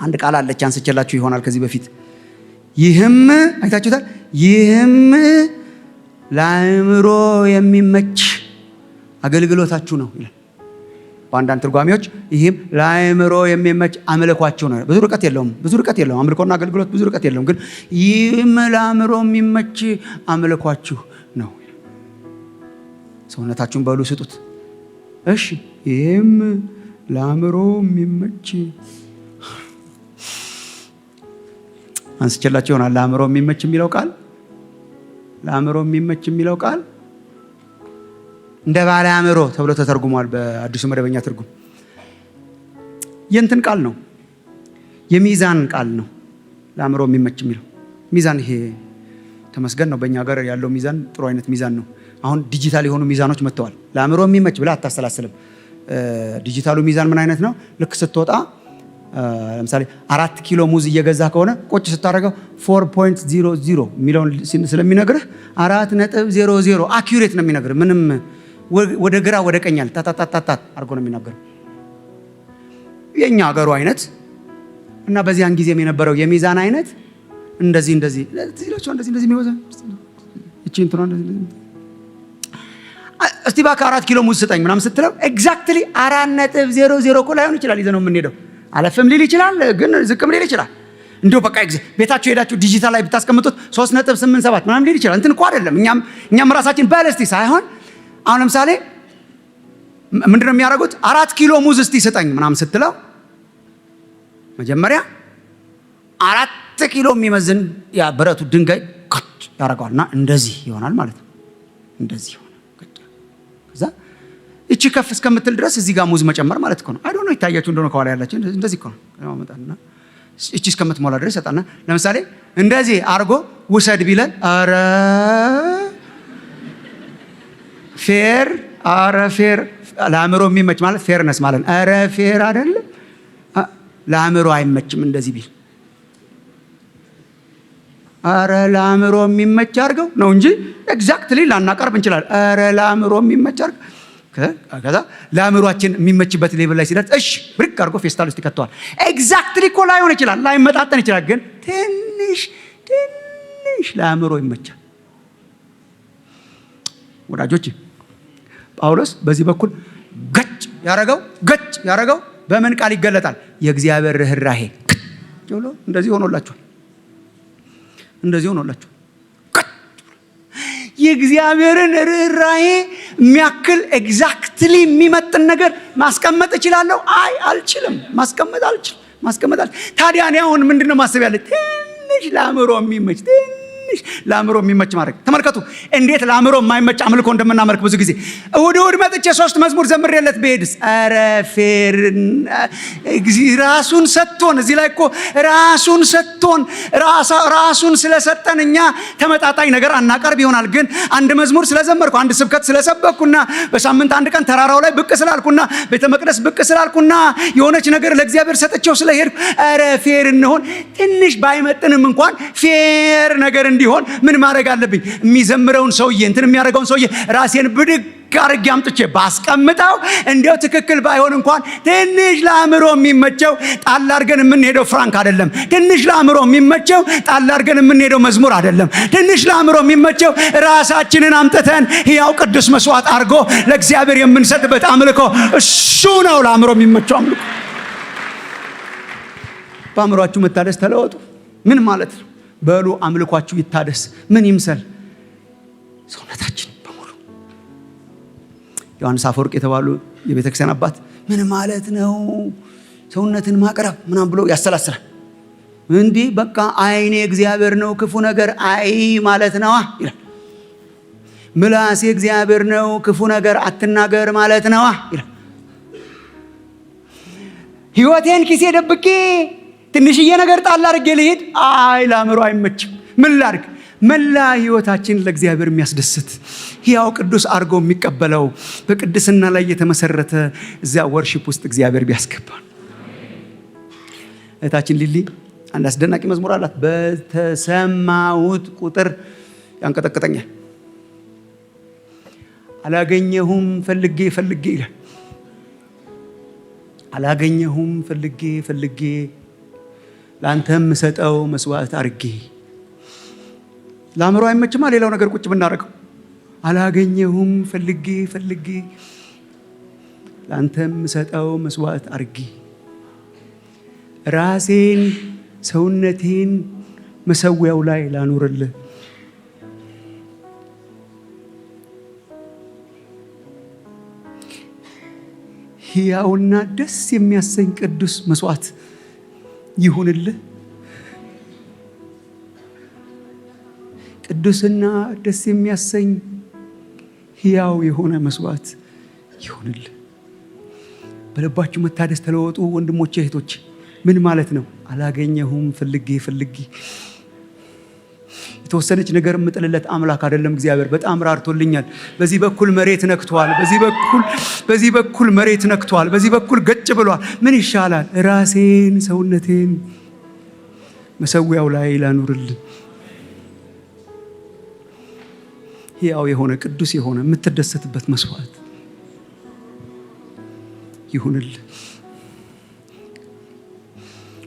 አንድ ቃል አለች፣ አንስቼላችሁ ይሆናል ከዚህ በፊት። ይህም አይታችሁታል። ይህም ለአእምሮ የሚመች አገልግሎታችሁ ነው ይላል። በአንዳንድ ትርጓሜዎች ይህም ለአእምሮ የሚመች አምልኳችሁ ነው። ብዙ ርቀት የለውም፣ ብዙ ርቀት የለውም። አምልኮና አገልግሎት ብዙ ርቀት የለውም። ግን ይህም ለአእምሮ የሚመች አምልኳችሁ ነው። ሰውነታችሁን በሉ ስጡት። እሺ፣ ይህም ለአእምሮ የሚመች፣ አንስቼላችሁ ይሆናል። ለአእምሮ የሚመች የሚለው ቃል፣ ለአእምሮ የሚመች የሚለው ቃል እንደ ባለ አእምሮ ተብሎ ተተርጉሟል። በአዲሱ መደበኛ ትርጉም የእንትን ቃል ነው፣ የሚዛን ቃል ነው። ለአእምሮ የሚመች የሚለው ሚዛን፣ ይሄ ተመስገን ነው። በእኛ ሀገር ያለው ሚዛን ጥሩ አይነት ሚዛን ነው። አሁን ዲጂታል የሆኑ ሚዛኖች መጥተዋል። ለአእምሮ የሚመች ብለህ አታሰላስልም። ዲጂታሉ ሚዛን ምን አይነት ነው? ልክ ስትወጣ ለምሳሌ 4 ኪሎ ሙዝ እየገዛ ከሆነ ቁጭ ስታደርገው 4.00 የሚለውን ስለሚነግርህ 4.00 accurate ነው የሚነግርህ። ምንም ወደ ግራ ወደ ቀኝ አለ ታታታታት አድርጎ ነው የሚናገረው። የእኛ ሀገሩ አይነት እና በዚያን ጊዜም የነበረው የሚዛን አይነት እንደዚህ እንደዚህ እንደዚህ እንደዚህ የሚወዛ እቺ እንትኗ እንደዚህ፣ እስቲ እባክህ 4 ኪሎ ሙዝ ስጠኝ ምናምን ስትለው exactly 4.00 እኮ ላይሆን ይችላል። ይዘህ ነው የምንሄደው። አለፍም ሊል ይችላል፣ ግን ዝቅም ሊል ይችላል። እንዲሁ በቃ ቤታችሁ ሄዳችሁ ዲጂታል ላይ ብታስቀምጡት 3.87 ምናምን ሊል ይችላል። እንትን እኮ አይደለም። እኛም ራሳችን በል እስቲ ሳይሆን አሁን ለምሳሌ ምንድን ነው የሚያደርጉት? 4 ኪሎ ሙዝ እስቲ ስጠኝ ምናምን ስትለው መጀመሪያ 4 ኪሎ የሚመዝን ያ ብረቱ ድንጋይ ያደርገዋል እና እንደዚህ ይሆናል ማለት ነው። እንደዚህ ይሆናል። ከዛ እቺ ከፍ እስከምትል ድረስ እዚህ ጋር ሙዝ መጨመር ማለት እኮ ነው። I don't know ይታያችሁ እንደሆነ ከኋላ ያላችሁ፣ እንደዚህ እኮ ነው። እቺ እስከምትሞላ ድረስ ይሰጣና ለምሳሌ እንደዚህ አርጎ ውሰድ ቢለን ኧረ fair፣ ኧረ fair፣ ለአእምሮ የሚመች ማለት fairness ማለት ነው። ኧረ fair አይደለም፣ ለአእምሮ አይመችም እንደዚህ ቢል፣ ኧረ ለአእምሮ የሚመች አድርገው ነው እንጂ exactly ላናቀርብ እንችላለን። ኧረ ለአእምሮ የሚመች አድርገው፣ ከዛ ለአእምሯችን የሚመችበት level ላይ ሲደርስ እሺ ብድግ አድርጎ ፌስታል ውስጥ ይከተዋል። Exactly እኮ ላይሆን ይችላል፣ ላይመጣጠን ይችላል። ግን ትንሽ ትንሽ ለአእምሮ ይመቻል። ወዳጆች፣ ጳውሎስ በዚህ በኩል ገጭ ያረገው፣ ገጭ ያረገው በምን ቃል ይገለጣል? የእግዚአብሔር ርኅራሄ ብሎ እንደዚህ ሆኖላችኋል። እንደዚህ ሆኖላችኋል። የእግዚአብሔርን ርኅራሄ የሚያክል exactly የሚመጥን ነገር ማስቀመጥ እችላለሁ? አይ አልችልም። ማስቀመጥ አልችልም። ማስቀመጥ ታዲያ እኔ አሁን ምንድን ነው ማሰብ ያለ? ትንሽ ለአእምሮ የሚመች፣ ትንሽ ለአእምሮ የሚመች ማድረግ። ተመልከቱ እንዴት ለአእምሮ የማይመች አምልኮ እንደምናመልክ። ብዙ ጊዜ እሑድ እሑድ መጥቼ 3 መዝሙር ዘምሬለት ብሄድስ? ኧረ fair ራሱን ሰጥቶን፣ እዚህ ላይ እኮ ራሱን ሰጥቶን፣ ራሱን ስለሰጠን እኛ ተመጣጣኝ ነገር አናቀርብ ይሆናል። ግን አንድ መዝሙር ስለዘመርኩ፣ አንድ ስብከት ስለሰበኩና፣ በሳምንት አንድ ቀን ተራራው ላይ ብቅ ስላልኩና፣ ቤተ መቅደስ ብቅ ስላልኩና፣ የሆነች ነገር ለእግዚአብሔር ሰጥቼው ስለሄድኩ፣ ኧረ fair እንሆን። ትንሽ ባይመጥንም እንኳን fair ነገር እንዲሆን ምን ማድረግ አለብኝ? የሚዘምረውን ሰውዬ፣ እንትን የሚያደርገውን ሰውዬ ራሴን ብድግ አድርጌ አምጥቼ ባስቀምጠው፣ እንዲያው ትክክል ባይሆን እንኳን ትንሽ ለአእምሮ የሚመቸው ጣል አድርገን የምንሄደው ፍራንክ አይደለም። ትንሽ ለአእምሮ የሚመቸው ጣል አድርገን የምንሄደው መዝሙር አይደለም። ትንሽ ለአእምሮ የሚመቸው ራሳችንን አምጥተን ሕያው ቅዱስ መስዋዕት አድርጎ ለእግዚአብሔር የምንሰጥበት አምልኮ፣ እሱ ነው ለአእምሮ የሚመቸው አምልኮ። በአእምሯችሁ መታደስ ተለወጡ። ምን ማለት ነው? በሉ አምልኳችሁ ይታደስ። ምን ይምሰል? ሰውነታችን በሙሉ። ዮሐንስ አፈወርቅ የተባሉ የቤተክርስቲያን አባት ምን ማለት ነው ሰውነትን ማቅረብ ምናምን ብሎ ያሰላስላል። እንዲህ በቃ ዓይኔ እግዚአብሔር ነው ክፉ ነገር አይ ማለት ነዋ ይላል። ምላሴ እግዚአብሔር ነው ክፉ ነገር አትናገር ማለት ነዋ ይላል። ህይወቴን ኪሴ ደብቄ ትንሽዬ ነገር ጣል አድርጌ ልሂድ፣ አይ ለአእምሮ አይመችም። ምን ላድርግ? መላ ህይወታችን ለእግዚአብሔር የሚያስደስት፣ ሕያው ቅዱስ አድርጎ የሚቀበለው፣ በቅድስና ላይ የተመሰረተ እዚያ worship ውስጥ እግዚአብሔር ቢያስገባን። እህታችን ሊሊ አንድ አስደናቂ መዝሙር አላት። በተሰማሁት ቁጥር ያንቀጠቅጠኛል። አላገኘሁም ፈልጌ ፈልጌ ይላል። አላገኘሁም ፈልጌ ፈልጌ ለአንተ የምሰጠው መስዋዕት አርጌ። ለአእምሮ አይመችማ ሌላው ነገር ቁጭ ብናደርገው። አላገኘሁም ፈልጌ ፈልጌ ለአንተ የምሰጠው መስዋዕት አርጌ፣ ራሴን ሰውነቴን መሰዊያው ላይ ላኑርልህ። ሕያውና ደስ የሚያሰኝ ቅዱስ መስዋዕት ይሁንልህ። ቅዱስና ደስ የሚያሰኝ ሕያው የሆነ መስዋዕት ይሁንልህ። በልባችሁ መታደስ ተለወጡ ወንድሞቼ እህቶች። ምን ማለት ነው? አላገኘሁም ፈልጌ ፈልጌ። የተወሰነች ነገር የምጥልለት አምላክ አይደለም እግዚአብሔር። በጣም ራርቶልኛል። በዚህ በኩል መሬት ነክቷል። በዚህ በኩል መሬት ነክቷል። በዚህ በኩል ገጭ ብሏል። ምን ይሻላል? ራሴን ሰውነቴን መሰዊያው ላይ ላኑርልህ። ሕያው የሆነ፣ ቅዱስ የሆነ፣ የምትደሰትበት መስዋዕት ይሁንልህ።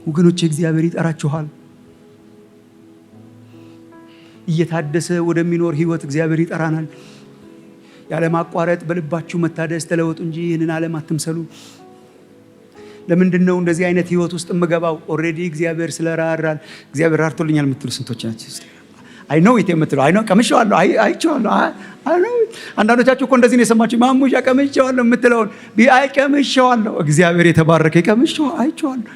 ወገኖች፣ እግዚአብሔር ይጠራችኋል። እየታደሰ ወደሚኖር ህይወት እግዚአብሔር ይጠራናል። ያለማቋረጥ በልባችሁ መታደስ ተለወጡ እንጂ ይህንን ዓለም አትምሰሉ። ለምንድን ነው እንደዚህ አይነት ህይወት ውስጥ የምገባው? Already እግዚአብሔር ስለራራል። እግዚአብሔር ራርቶልኛል የምትሉ ስንቶች ናቸው? I know it የምትሉ፣ I know፣ ቀምሼዋለሁ፣ አይቼዋለሁ። I know። አንዳንዶቻችሁ እኮ እንደዚህ ነው የሰማችሁ። ማሙሻ ቀምሼዋለሁ የምትለውን፣ አይ ቀምሼዋለሁ። እግዚአብሔር የተባረከ፣ ቀምሼው አይቼዋለሁ።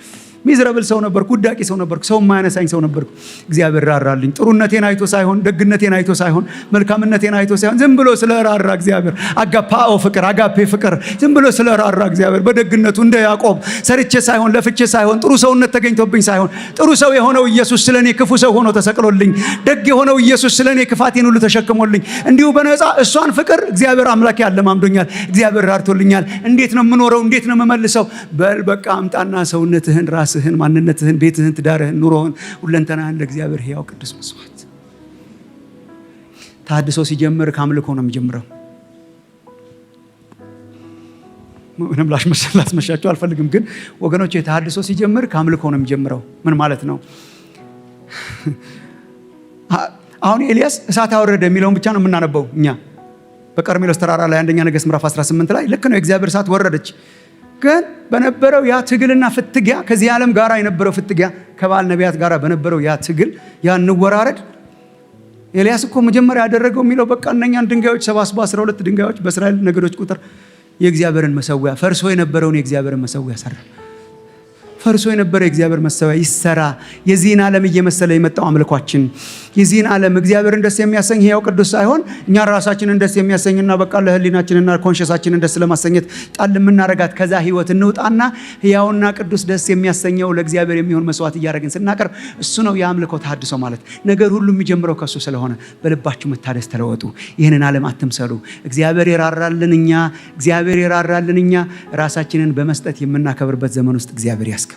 Miserable ሰው ነበርኩ፣ ውዳቂ ሰው ነበርኩ፣ ሰው የማያነሳኝ ሰው ነበርኩ። እግዚአብሔር ራራልኝ። ጥሩነቴን አይቶ ሳይሆን፣ ደግነቴን አይቶ ሳይሆን፣ መልካምነቴን አይቶ ሳይሆን፣ ዝም ብሎ ስለራራ እግዚአብሔር፣ አጋፓኦ ፍቅር፣ አጋፔ ፍቅር፣ ዝም ብሎ ስለራራ እግዚአብሔር በደግነቱ እንደ ያዕቆብ ሰርቼ ሳይሆን፣ ለፍቼ ሳይሆን፣ ጥሩ ሰውነት ተገኝቶብኝ ሳይሆን፣ ጥሩ ሰው የሆነው ኢየሱስ ስለ እኔ ክፉ ሰው ሆኖ ተሰቅሎልኝ፣ ደግ የሆነው ኢየሱስ ስለ እኔ ክፋቴን ሁሉ ተሸክሞልኝ፣ እንዲሁ በነፃ እሷን ፍቅር እግዚአብሔር አምላኬ አለማምዶኛል። እግዚአብሔር ራርቶልኛል። እንዴት ነው የምኖረው? እንዴት ነው የምመልሰው? በል በቃ አምጣና ሰውነትህን፣ ራስህን፣ ማንነትህን፣ ቤትህን፣ ትዳርህን፣ ኑሮህን፣ ሁለንተናህን ለእግዚአብሔር ሕያው ቅዱስ መስዋዕት። ታድሶ ሲጀምር ከአምልኮ ነው የሚጀምረው። ምንም ላስመሻቸው አልፈልግም፣ ግን ወገኖች የተሃድሶ ሲጀምር ከአምልኮ ነው የሚጀምረው። ምን ማለት ነው? አሁን ኤልያስ እሳት አወረደ የሚለውን ብቻ ነው የምናነበው እኛ በቀርሜሎስ ተራራ ላይ፣ አንደኛ ነገሥት ምዕራፍ 18 ላይ። ልክ ነው፣ የእግዚአብሔር እሳት ወረደች። ግን በነበረው ያ ትግልና ፍትጊያ፣ ከዚህ ዓለም ጋር የነበረው ፍትጊያ፣ ከበኣል ነቢያት ጋር በነበረው ያ ትግል፣ ያ እንወራረድ፣ ኤልያስ እኮ መጀመሪያ ያደረገው የሚለው በቃ እነኛን ድንጋዮች ሰባስቦ፣ 12 ድንጋዮች በእስራኤል ነገዶች ቁጥር፣ የእግዚአብሔርን መሰዊያ፣ ፈርሶ የነበረውን የእግዚአብሔርን መሰዊያ ሰራ። ፈርሶ የነበረ የእግዚአብሔር መሰዊያ ይሰራ። የዚህን ዓለም እየመሰለ የመጣው አምልኳችን፣ የዚህን ዓለም እግዚአብሔርን ደስ የሚያሰኝ ሕያው ቅዱስ ሳይሆን እኛ ራሳችንን ደስ የሚያሰኝና በቃ ለህሊናችንና conscience ኣችንን ደስ ለማሰኘት ጣል የምናረጋት፣ ከዛ ህይወት እንውጣና ሕያውና ቅዱስ፣ ደስ የሚያሰኘው ለእግዚአብሔር የሚሆን መስዋዕት እያደረግን ስናቀርብ እሱ ነው የአምልኮ ተሐድሶ ማለት። ነገር ሁሉ የሚጀምረው ከእሱ ስለሆነ በልባችሁ መታደስ ተለወጡ። ይህንን ዓለም አትምሰሉ። እግዚአብሔር የራራልን እኛ ራሳችንን በመስጠት የምናከብርበት ዘመን ውስጥ እግዚአብሔር ያስገባል።